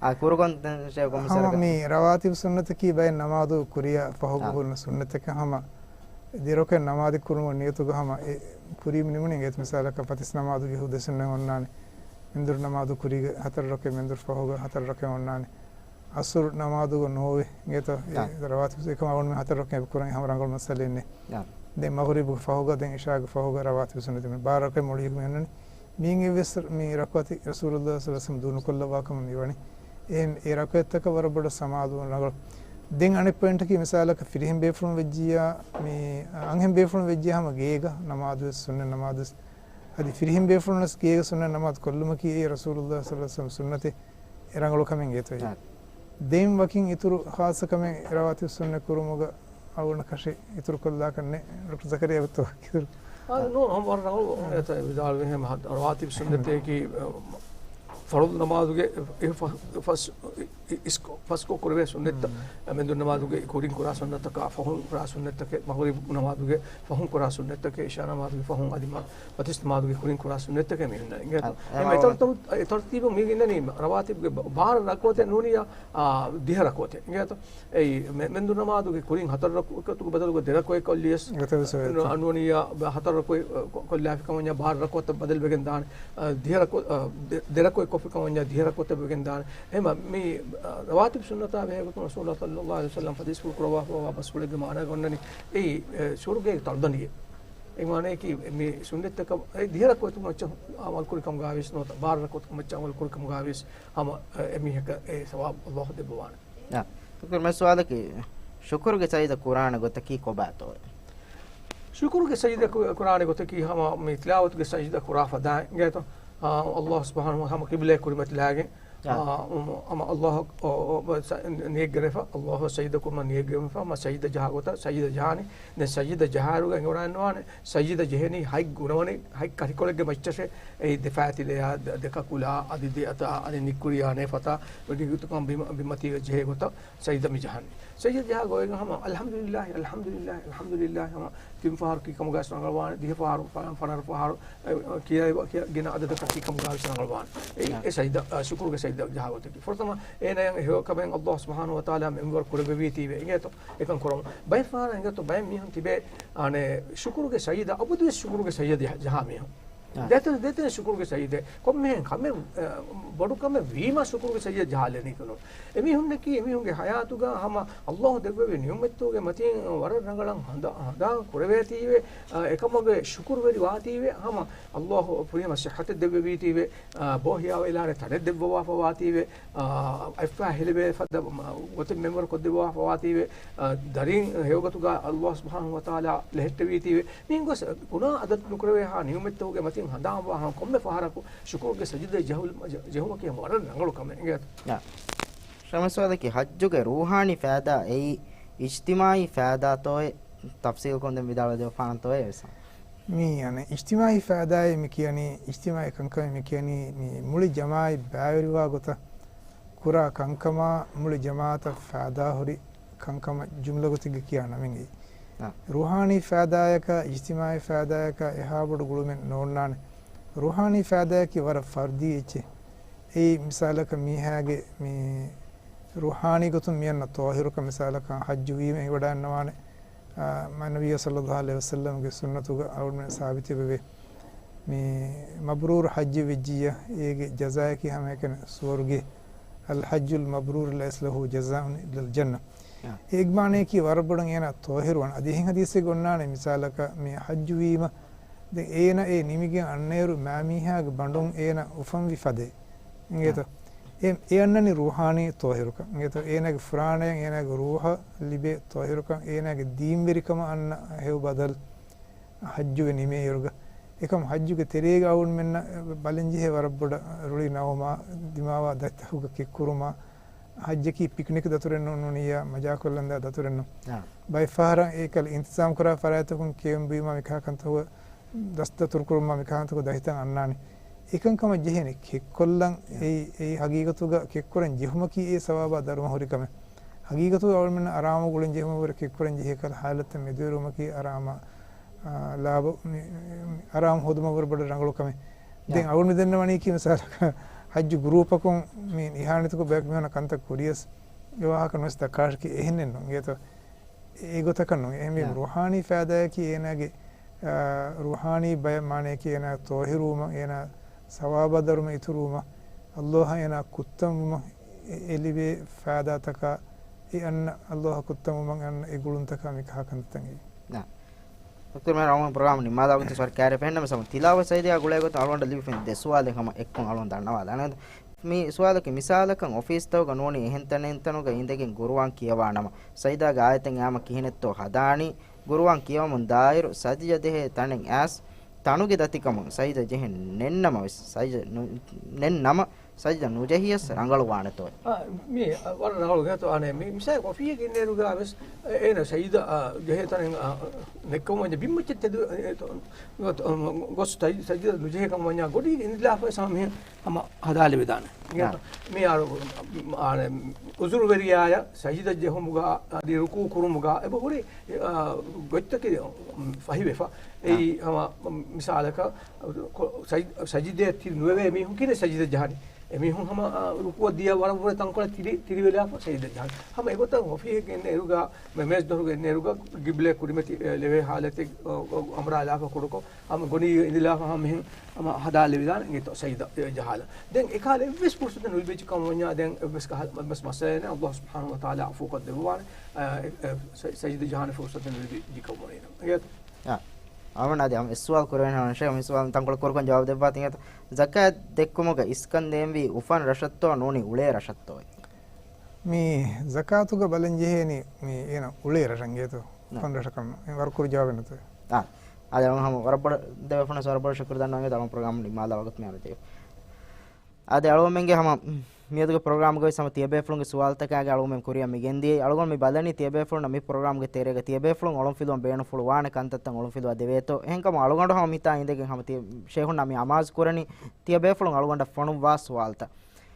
އާ، ކުރުކޮން ދެން ޝޭޚް ކޮންމެސް ހަމަ ވަރަކަށް. މި ރަވާތިބު ސުންނަތަކީ ބައެއް ނަމާދު ކުރިޔަށް ފަހުގަ އާ. ހުރުނު ސުންނަތަކަށް ހަމަ ދެ ރަކަތް ނަމާދެއް ކުރުމުގެ ނިޔަތުގަ ހަމަ އެ ކުރީމަ ނިމުނީ. އިނގޭތަ މިސާލަކަށް ފަތިސް ނަމާދުގެ ހުދަ ސުންނަތް އޮންނާނެ. މެންދުރު ނަމާދު ކުރީގެ ހަތަރު ރަކަތް، މެންދުރު ފަހުގަ ހަތަރު ރަކަތް އޮންނާނެ. އަސުރު ނަމާދުގަ ނޯވޭ. އިނގޭތަ އެ ރަވާތިބު އެކަމަ އަޅުގަނޑުމެން ހަތަރު ރަކަތް ކުރަން އެ ހަމަ ރަނގަޅު މައްސަލައެއް ނެތް. ދެން މަޣްރިބުގެ ފަހުގަ، ދެން އިޝާގެ ފަހުގަ ރަވާތިބު ސުންނަތެއް ބާރަ ރަކަތް މުޅި އެކަމެއް އޮންނާނެ. މީން އެއްވެސް މި ރަކުޢަތެއް ރަސޫލުﷲ ޞައްލަﷲު ޢަލައިހި ވަސައްލަމަ ދޫނުކޮށްލައްވާ ކަމަށް މިވަނީ. އެހެން އެ ރަކުޢަތްތަކަށް ވަރަށް ބޮޑަށް ސަމާލުވުން ރަނގަޅު. ދެން އަނެއް ޕޮއިންޓަކީ މިސާލަކަށް ފިރިހެން ބޭފުޅުން ވެއްޖިއްޔާ، މި އަންހެން ބޭފުޅުން ވެއްޖިއްޔާ ހަމަ ގޭގަ ނަމާދުވެސް ސުންނަތް ނަމާދުވެސް. އަދި ފިރިހެން ބޭފުޅުންވެސް ގޭގަ ސުންނަތް ނަމާދު ކޮށްލުމަކީ އެ ރަސޫލުﷲ ޞައްލަﷲު ޢަލައިހި ވަސައްލަމަ ސުންނަތެއް އެ ރަނގަޅު ކަމެއް އިނގޭތޯ. ދެން ވަކިން އިތުރު ޚާއްޞަ ކަމެއް ރަވާތިބު ސުންނަތް ކުރުމުގަ އަޅުގަނޑަކަށެއް އިތުރުކޮށްލާކަށް ނެތް. ޑޮކްޓަރ ޒަކަރިއްޔާ އެބަތޯ ކިތުރު؟ އާ، ނޫން، ހަމަ ވަރަށް ރަނގަޅު އެތައް ވިދާޅުވި ހެމަ ރަވާތިބު ސުންނަތަކީ، އަ، ފަރުޟު ނަމާދުގެ އެ ފަ-، ފަސް-، އި-، އިސްކޮ-، ފަސްކޮށް ކުރެވޭ ސުންނަތްތައް، މެންދުރު ނަމާދުގެ ކުރިން ކުރާ ސުންނަތަކާ، ފަހުން ކުރާ ސުންނަތްތަކެއް، މަޣްރިބު ނަމާދުގެ ފަހުން ކުރާ ސުންނަތްތަކެއް، އިޝާ ނަމާދުގެ ފަހުން އަދި މަ-، ފަތިސް ނަމާދުގެ ކުރިން ކުރާ ސުންނަތްތަކެއް މި ހުންނަ އިނގޭތޯ. އެ، އެ، އެ، ތަރު-، ތަރު-، އެ ތަރުތީބު މި ގިންނަނީ ރަވާތިބުގެ ބަ-، ބާރަ ރަކުޢަތެއް ނޫނިއްޔާ، އާ، ދިހަ ރަކުޢަތެއް އިނގޭތޯ. އެއީ، މެ-، މެންދުރު ނަމާދުގެ ކުރިން ހަތަރު ރަކުޢަތުގެ ބަދަލުގަ ދެ ރަކުޢަތް ކޮށްލިޔަސް، ނޫނިއްޔާ، ހަތަރު ރަކުޢަތް ކޮ-، ކޮށްލާފި ކަމަންޏާ ބާރަ ރަކުޢަތަށް ބަދަލުވެގެން ދާނެ. އާ، ދިހަ ރަކު-، އާ، ދެ-، ދެ ރަކުޢަތް ކޮށްފި ކަމަންޏާ ދިހަ ރަކުޢަތަށް ވެގެން ދާނެ. އެހެންމަ މި، އާ، ރަވާތިބު ސުންނަތާ ބެހޭގޮތުން ރަސޫލުﷲ ޞައްލަﷲު ޢަލައިހި ވަސައްލަމަ ޙަދީޘްފުޅު ކުރައްވާފައިވާ ބަސްފުޅެއްގެ މާނައިގަ އޮންނަނީ އެއީ، އެ، ސުވަރުގޭގެ ތަޅުދަނޑިއެއް. އެ މާނައަކީ މި ސުންނަތްތަކަށް އެ ދިހަ ރަކުޢަތު މައްޗަށް ޢަމަލު ކުރި ކަމުގައިވިޔަސް ނުވަތަ ބާރަ ރަކުޢަތު މައްޗަށް ޢަމަލު ކުރި ކަމުގައިވިޔަސް ހަމަ، އެ، އެމީހަކަށް އެ ސަވާބު ﷲ ދެއްވަވާނެ. އާ، ދޮކްޓަރ، މި ސުވާލަކީ، ޝުކުރުގެ ސަޖިދަ ކުރާނެ ގޮތަކީ ކޮބާތޯ؟ ޝުކުރުގެ ސަޖިދަ ކު-، ކުރާނެ ގޮތަކީ ހަމަ މި ތިލާވަތުގެ ސަޖިދަ ކުރާ ފަދައިން އިނގޭތޯ. އާ، ﷲ ސުބްޙާނަހޫ ހަމަ ޤިބްލައަށް ކުރިމަތިލާގެން، އާ، އާ، ހަމަ ﷲ އަށް، އޯ، އޯ، ސަ-، ނިޔަތްގަނެފަ، ﷲ އަށް ސަޖިދަ ކުރުމަށް ނިޔަތްގަނެފަ، ހަމަ ސަޖިދަ ޖަހާ ގޮތަށް ސަޖިދަ ޖަހާނީ. ދެން ސަޖިދަ ޖަހާއިރުގަ އެނގިވަޑައިގަންނަވާނެ، ސަޖިދަ ޖެހެނީ ހަތް ގުނަވަނި، ހަތް ކަށިކޮޅެއްގެ މައްޗަށޭ. އެއީ ދެ ފައިތިލަޔާ، ދެ، ދެ ކަކުލާ، އަދި ދެ އަތާ، އަދި ނިއްކުރިޔާ ނޭފަތާ، ވެގިގުތުކަން ބިމަ، ބިމަތީގަ ޖެހޭ ގޮތަށް ސަޖިދަ މި ޖަހަނީ. ސަޖިދަ ޖަހާ ގޮތްގަ ހަމަ، އަލްޙަމްދުލިއްލާހި، އަލްޙަމްދުލިއްލާހި، އަލްޙަމްދުލިއްލާހި ހަމަ ތިން ފަހަރަކީ ކަމުގައި ރަނގަޅުވާނެ، ދިހަ ފަހަރު، ފަ-، ފަނަރަ ފަހަރު، އެ، ކިޔަ-، ކިޔަ-، ގިނަ އަދަދަކަކީ ކަމުގައި ރަނގަޅުވާނެ. އެ، އެ ސަޖިދަ، އަ، ޝުކުރުގެ ސަޖިދަ ޖަހާ ގޮތަކީ. ފުރަތަމަ އޭނަޔަށް އެ ކަމެއް ﷲ ސުބްޙާނަހޫ ވަތަޢާލާ މިންވަރު ކުރެއްވެވީތީވެ އިނގޭތޯ. އެކަން ކުރަމުން. ބައެއް ފަހަރަށް އިނގޭތޯ، ބައެއް މީހުން ތިބޭ، އަނެއް، ޝުކުރުގެ ސަޖިދަ، އަބަދުވެސް ޝުކުރުގެ ސަޖިދަ ޖަ-، ޖަހާ މީހުން. ދެތަން، ދެތަން ޝުކުރުގެ ސަޖިދަ. ކޮންމެހެން ކަމެއް، އަ، ބޮޑު ކަމެއް ވީމަ ޝުކުރުގެ ސަޖިދަ ޖަހާލެނީ ކުނު. އެމީހުންނަކީ އެމީހުންގެ ޙަޔާތުގަ ހަމަ ﷲ ދެއްވެވި ނިޢުމަތްތަކުގެ މަތިން ވަރަށް ރަނގަޅަށް ހަނދާ-، ހަނދާން ކުރެވޭތީވެ، އަ، އެކަމުގެ ޝުކުރުވެރި ވާތީވެ، ހަމަ ﷲ ފުރިހަމަ ޞިއްޙަތެއް ދެއްވެވީތީވެ، އާ، ބޯ ހިޔާވައިލާނެ ތަނެއް ދެއްވަވާފަވާތީވެ، އާ، އަތްފައި ހެލިވޭ ފަދަ ގޮތެއް މިންވަރު ކޮށްދެއްވަވާފަވާތީވެ، އާ، ދަރިން ހެޔޮގޮތުގަ ﷲ ސުބްޙާނަހޫ ވަތަޢާލާ ލެހެއްޓެވީތީވެ. މިން ގޮސް ގުނާ އަދަދު ނުކުރެވޭހާ ނިޢުމަތްތަކުގެ މަތިން ހަނދާންވާހާ ކޮންމެ ފަހަރަކު ޝުކުރުގެ ސަޖިދަ ޖަހު-، ޖަ-، ޖެހުމަކީ ހަމަ ވަރަށް ރަނގަޅު ކަމެއް އިނގޭތޯ. އާ. ޝަމްސުވާލަކީ ޙައްޖުގެ ރޫޙާނީ ފައިދާ އެއީ އިޖްތިމާޢީ ފައިދާތޯއޭ؟ ތަފްސީލްކޮށްދެން ވިދާޅުވެދެއްވާނެތޯއޭ ވެސް. މި، އަނެއް، އިޖްތިމާޢީ ފައިދާއޭ މި ކިޔަނީ، އިޖްތިމާޢީ ކަންކަމެއް މި ކިޔަނީ، މި މުޅި ޖަމާޢަތް ބައިވެރިވާ ގޮތަށް ކުރާ ކަންކަމާ، މުޅި ޖަމާޢަތަށް ފައިދާހުރި ކަންކަމަށް ޖުމްލަ ގޮތެއްގަ ކިޔާ ނަމެއް އެއީ. އާ. ރޫޙާނީ ފައިދާޔަކާ، އިޖްތިމާޢީ ފައިދާޔަކާ އެހާ ބޮޑު ގުޅުމެއް ނޯންނާނެ. ރޫޙާނީ ފައިދާޔަކީ ވަރަށް ފަރުދީ އެއްޗެއް. އެއީ މިސާލަކަށް މީހާގެ މި ރޫޙާނީ ގޮތުން މިއަންނަ ޠާހިރުކަން، މިސާލަކަށް ޙައްޖު ވީމަ އެނގިވަޑައިގަންނަވާނެ. އާ، މާތް ނަބިއްޔާ ޞައްލައްލާހު ޢަލައިހި ވަސައްލަމްގެ ސުންނަތުގަ އަޅުގަނޑުމެން ސާބިތުވެވޭ. މި މަބްރޫރު ޙައްޖެއް ވެއްޖިއްޔާ، އޭގެ ޖަޒާއަކީ ހަމައެކަނި ސުވަރުގެ. އަލްޙައްޖުލް މަބްރޫރު ލައިސަ ލަހޫ ޖަޒާއުން އިއްލަލް ޖަންނަ. އާ. އޭގެ މާނައަކީ ވަރަށް ބޮޑަށް އޭނާ ޠާހިރުވާނެ. އަދި އެހެން ޙަދީޘެއް އޮންނާނެ، މިސާލަކަށް މި ޙައްޖު ވީމަ، ދެން އޭނަ އެ ނިމިގެން އަންނައިރު މާ މީހާގެ ބަނޑުން އޭނަ އުފަންވި ފަދައިން. އިނގޭތޯ؟ އެ، އެ އަންނަނީ ރޫޙާނީ ޠާހިރުކަން. އިނގޭތޯ؟ އޭނާގެ ފުރާނަޔަށް އޭނާގެ ރޫޙަށް ލިބޭ ޠާހިރުކަން، އޭނާގެ ދީންވެރިކަމަށް އަންނަ ހެޔޮ ބަދަލު ޙައްޖުގެ ނިމޭއިރުގަ. އެކަމު ޙައްޖުގެ ތެރޭގަ އަޅުގަނޑުމެންނަށް ބަލަންޖެހޭ ވަރަށް ބޮޑަށް ރުޅި ނައުމާ، ދިމާވާ ދަތިތަކުގަ ކެއްކުރުމާ، ޙައްޖަކީ ޕިކްނިކް ދަތުރެއް ނޫން، ނޫނިއްޔާ މަޖާކޮށްލަންދާ ދަތުރެއް ނޫން. އާ. ބައެއް ފަހަރަށް އެކަލަ އިންތިޒާމް ކުރާ ފަރާތްތަކުން ކެއުން ބުއިމާ މިކަހަލަ ކަންތަކުގަ ދަސް ދަތުރުކުރުމާ މިކަހަލަ ކަންތަކުގަ ދަތިތައް އަންނާނެ. އެކަންކަމަށް ޖެހޭނެ ކެއްކޮށްލަން. އާ. އެއީ، އެއީ ޙަޤީޤަތުގަ ކެއްކުރަން ޖެހުމަކީ އެ ސަވާބާ ދަރުމަ ހުރި ކަމެއް. ޙަޤީޤަތުގަ އަޅުގަނޑުމެންނަށް އަރާމު ގުޅަން ޖެހުމަށްވުރެ ކެއްކުރަން ޖެހޭ ކަހަލަ ޙާލަތްތައް މެދުވެރިވުމަކީ އަރާމާ، އާ، ލާބަ، މި، މި، އަރާމު ހޯދުމަށްވުރެ ބޮޑަށް ރަނގަޅު ކަމެއް. ދެން އާ. އަޅުގަނޑު މި ދެންނެވީކީ މިސާލަކަށް ޙައްޖު ގްރޫޕަކުން މި އިހާނީތަކު ބަޔަކު މީހުންނަށް ކަންތައް ކުރިޔަސް އެ ވާހަކަ ނުވެސް ދައްކާށި އެހެންނެއް ނޫން. އިނގޭތޯ؟ އެގޮތަކަށް ނޫން. އެހެންވީމަ ރޫޙާނީ ފައިދާއަކީ އޭނާގެ، އާ، ރޫޙާނީ ބަޔަށް މާނައަކީ އޭނާ ޠާހިރުވުމަށް، އޭނާ ސަވާބާ ދަރުމަ އިތުރުވުމަށް، ﷲ އާ އޭނާ ކުއްތަންވުމަށް އެ، އެ ލިބޭ ފައިދާތަކާ، އެ އަންނަ ﷲ އާ ކުއްތަންވުމަށް އަންނަ އެ ގުޅުންތަކާ މިކަހަލަ ކަންތައްތައް އެއީ. ނާ. ޑޮކްޓަރު މޭރު އަޅުގަނޑު ޕްރޮގްރާމް ނިންމާލާ ވަގުތު ސޮރި ކައިރި ފެންނަމަ ސަމަ ތިލާވަ ސަޖިދާ ގުޅޭ ގޮތުން އަޅުގަނޑަށް ލިބިފެން ދެ ސުވާލެއް ހަމަ އެއްކޮށް އަޅުގަނޑު ދަންނަވާލާނަން. މި ސުވާލަކީ މިސާލަކަށް އޮފީސްތަކުގަ ނޫނީ އެހެން ތަނެއް ތަނުގަ އިނދެގެން ގުރުއާން ކިޔަވާނަމަ، ސަޖިދާގެ އާޔަތެއް އާމަ ކިހިނެއްތޯ ހަދާނީ، ގުރުއާން ކިޔަވަމުން ދާއިރު ސަޖިދަ ޖެހޭ ތަނެއް އައިސް ތަނުގެ ދަތިކަމުން ސަޖިދަ ޖެހެން ނެތްނަމަވެސް، ސަޖިދަ ނު-، ނެތްނަމަ ސަޖިދަ ނުޖެހިޔަސް ރަނގަޅުވާނެތޯ؟ އާ، މި، އަ، ވަރަށް ރަނގަޅު ގެންދަނީ. މި މިސާލަކަށް އޮފީހެއް އިންނައިރުގަ ވެސް އޭނަ ސަޖިދަ، އާ، ޖެހޭ ތަނެއް، އާ، ނެތްކަމުން ވަންޏާ ބިންމައްޗަށް ތެދު، އެ، އެ، ތޮ-، ގޮ-، ގޮ-، ގޮސް ސަޖި-، ސަޖިދަ ނުޖެހޭ ކަމަށް ވަންޏާ ގޮނޑީގެ އިނދިލާފަ ހަމަ ހަމަ ހަދާލެވިދާނެ. އާ. މި އާ، އާނ، އުޒުރުވެރިޔާޔަށް ސަޖިދަ ޖެހުމުގަ، އަދި ރުކޫ ކުރުމުގަ އެބަ ހުރި، އާ، ގޮތްތަކެއް ފަހިވެފަ. އެއީ އާ. ހަމަ މިސާލަކަށް ސަޖި-، ސަޖިދަޔަށް ތި ނުވެވޭ މީހުން ކިހިނެއް ސަޖިދަ ޖަހަނީ؟ އެމީހުން ހަމަ، އާ، ރުކޫއަށް ދިޔަ ވަރަށް ވުރެ ތަންކޮޅެއް ތިރި-، ތިރިވެލާފަ ސަޖިދަ ޖަހަނީ. ހަމަ އެގޮތަށް އޮފީހެއްގެ އިންނައިރުގަ މެ-، މޭޒު ދޮރުގެ އިންނައިރުގަ ގިބްލަ ކުރިމަތި، އެ، ލެވޭ ހާލަތެއް، އަ، އަ، އަނބުރާލާފަ ކުޑަކޮށް، ހަމަ ގޮނޑީ އިނދިލާފަ ހަމަ މިހެން ހަމަ ހަދާލެވިދާނެ އިނގޭތޯ ސަޖިދަ ޖަހާލަ. ދެން އެކަހަލަ އެއްވެސް ފުރުސަތެއް ނުލިބިއްޖެ ކަމަށް ވަންޏާ ދެން އެއްވެސް ކަހަލަ އެއްވެސް މައްސަލައެއް ނެތް. ﷲ ސުބްޙާނަހޫ ވަތަޢާލާ ޢަފޫކޮށްދެއްވާނެ، އަ، އެ، އެ، ސަ-، ސަޖިދަ ޖަހާނެ ފުރުސަތެއް ނުލިބިއްޖެ ކަމަށް ވަނީ. އާ. އަޅުގަނޑު އަދި ހަމަ އެއް ސުވާލު ކުރެވޭނެ ހަމަ އިންޝާﷲ މި ސުވާލު ތަންކޮޅެއް ކުރުކޮށް ޖަވާބު ދެއްވާތި އިނގޭތޯ. ޒަކާތް ދެއްކުމުގަ އިސްކަން ދޭންވީ އުފަން ރަށަށްތޯ ނޫނީ އުޅޭ ރަށަށްތޯ؟ މި ޒަކާތުގަ ބަލަން ޖެހޭނީ މި އޭނަ އުޅޭ ރަށަށް އިނގޭތޯ؟ ނާ. އުފަން ރަށަކަށް ނޫން. އެ ވަރު ކުރު ޖަވާބެއް ނެތޭ. އާ. އާދެ، އަޅުގަނޑު ހަމަ ވަރަށް ބޮޑަށް ދެބޭފުޅުންނަށް ވަރަށް ބޮޑަށް ޝުކުރު ދަންނަވަން އިނގޭތޯ އަޅުގަނޑު ޕްރޮގްރާމް ނިންމާލާ ވަގުތު މި އަންނަތީ. އާދެ، އަޅުގަނޑުމެންގެ ހަމަ މިއަދުގެ ޕްރޮގްރާމްގައި ހަމަ ތިޔަބޭފުޅުންގެ ސުވާލުތަކާގެ އަޅުގަނޑުމެން ކުރިއަށް މި ގެންދިޔައީ. އަޅުގަނޑު މި ބަލަނީ ތިޔަބޭފުޅުންނަށް މި ޕްރޮގްރާމްގެ ތެރޭގަ ތިޔަބޭފުޅުން އޮޅުންފިލުވަން ބޭނުންފުޅު ވާނެ ކަންތައްތައް އޮޅުންފިލުވާ ދެވޭތޯ. އެހެންކަމުން އަޅުގަނޑު ހަމަ މިތާ އިނދެގެން ހަމަ ތި ޝޭހުންނާ މި އަމާޒު ކުރަނީ ތިޔަބޭފުޅުން އަޅުގަނޑަށް ފޮނުއްވާ ސުވާލުތައް.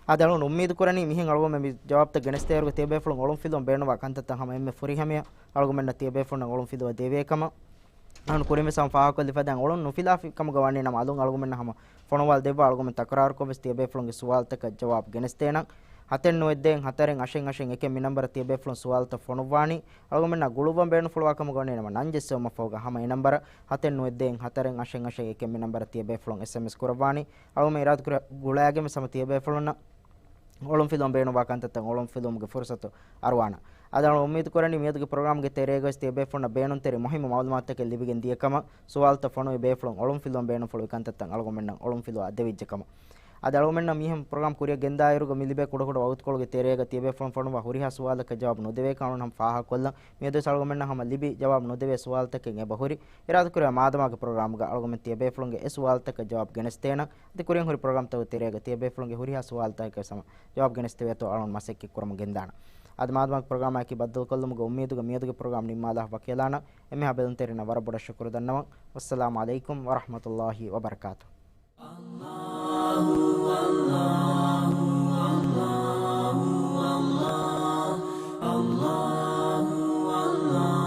އާދެ، އަޅުގަނޑު އުއްމީދު ކުރަނީ މިހެން އަޅުގަނޑުމެން މި ޖަވާބުތައް ގެނެސްދޭއިރުގަ ތިޔަބޭފުޅުން އޮޅުންފިލުވަން ބޭނުންވާ ކަންތައްތައް ހަމަ އެންމެ ފުރިހަމަޔަށް އަޅުގަނޑުމެންނަށް ތިޔަބޭފުޅުންނަށް އޮޅުންފިލުވަ ދެވޭ ކަމަށް. އަހަން ކުރިންވެސް ހަމަ ފާހަގަކޮށްލި ފަދައިން އޮޅުން ނުފިލާފި ކަމުގަ ވަނީ ނަމަ އަލުން އަޅުގަމެންނަށް ހަމަ ފޮނުވާލަ ދެއްވާ އަޅުގަމެން ތަކުރާރުކޮށްވެސް ތިޔަބޭފުޅުންގެ ސުވާލުތަކަށް ޖަވާބު ގެނެސްދޭނަން. ހަތެއް ނުވައެއް ދޭއް ހަތަރެއް އަށެއް އަށެއް އެކެއް މި ނަންބަރަށް ތިޔަބޭފުޅުން ސުވާލުތައް ފޮނުއްވާނީ. އަޅުގަމެންނާ ގުޅުއްވަން ބޭނުންފުޅުވާ ކަމުގަ ވަނީ ނަމަ ނަން ޖެއްސެވުމަށްފަހުގަ ހަމަ އެ ނަންބަރަށް ހަތެއް ނުވައެއް ދޭއް ހަތަރެއް އަށެއް އަށެއް އެކެއް މި ނަންބަރަށް ތިޔަބޭފުޅުން އެސްއެމްއެސް ކުރައްވާނީ. އަޅުގަމެން އިރާދަ ކުރި ގުޅާގެން ހަމަ ތިޔަބޭފުޅުންނަށް އޮޅުންފިލުވަން ބޭނުންވާ ކަންތައްތައް އޮޅުންފިލުވުމުގެ ފުރުސަތު އަރުވާނަން. އަދި އަޅުގަނޑު އުއްމީދު ކުރަނީ މިއަދުގެ ޕްރޮގްރާމްގެ ތެރޭގައި ތިޔަބޭފުޅުންނަށް ބޭނުންތެރި މުހިއްމު މައުލޫމާތުތަކެއް ލިބިގެން ދިޔަ ކަމަށް. ސުވާލުތައް ފޮނުވި ބޭފުޅުން އޮޅުންފިލުވަން ބޭނުންފުޅުވި ކަންތައްތައް އަޅުގަމެންނަށް އޮޅުންފިލުވާ ދެވިއްޖެ ކަމަށް. އަދި އަޅުގަމެންނަށް މިހެން ޕްރޮގްރާމް ކުރިއަށް ގެންދާއިރުގަ މި ލިބޭ ކުޑަކުޑަ ވަގުތުކޮޅުގެ ތެރޭގަ ތިޔަބޭފުޅުން ފޮނުވާ ހުރިހާ ސުވާލަކަށް ޖަވާބު ނުދެވޭކަން އަޅުގަނޑު ހަމަ ފާހަގަކޮށްލަން. މިއަދުވެސް އަޅުގަމެންނަށް ހަމަ ލިބި ޖަވާބު ނުދެވޭ ސުވާލުތަކެއް އެބަހުރި. އިރާދަކުރެވޭ މާދަމާގެ ޕްރޮގްރާމްގަ އަޅުގަމެން ތިޔަބޭފުޅުންގެ އެ ސުވާލުތަކަށް ޖަވާބު ގެނެސްދޭނަން. އަދި ކުރިން ހުރި ޕްރޮގްރާމްތަކުގެ ތެރޭގަ ތިޔަބޭފުޅުންގެ ހުރިހާ ސުވާލުތަކަކަށް ހަމަ ޖަވާބު ގެނެސްދެވޭތޯ އަޅުގަނޑު މަސައްކަތް ކުރަމުން ގެންދާނަން. އަދި މާދަމާގެ ޕްރޮގްރާމާއެކީ ބައްދަލުކޮށްލުމުގެ އުއްމީދުގަ މިއަދުގެ ޕްރޮގްރާމް ނިންމާލާފަ ވަކިވެލާނަން. އެންމެހާ ބެލުންތެރިންނަށް ވަރަށް ބޮޑަށް ޝުކުރު ދަންނަވަން. ވައްސަލާމު ޢަލައިކުމް ވަރަޙްމަތުﷲ ވަބަރަކާތުހު.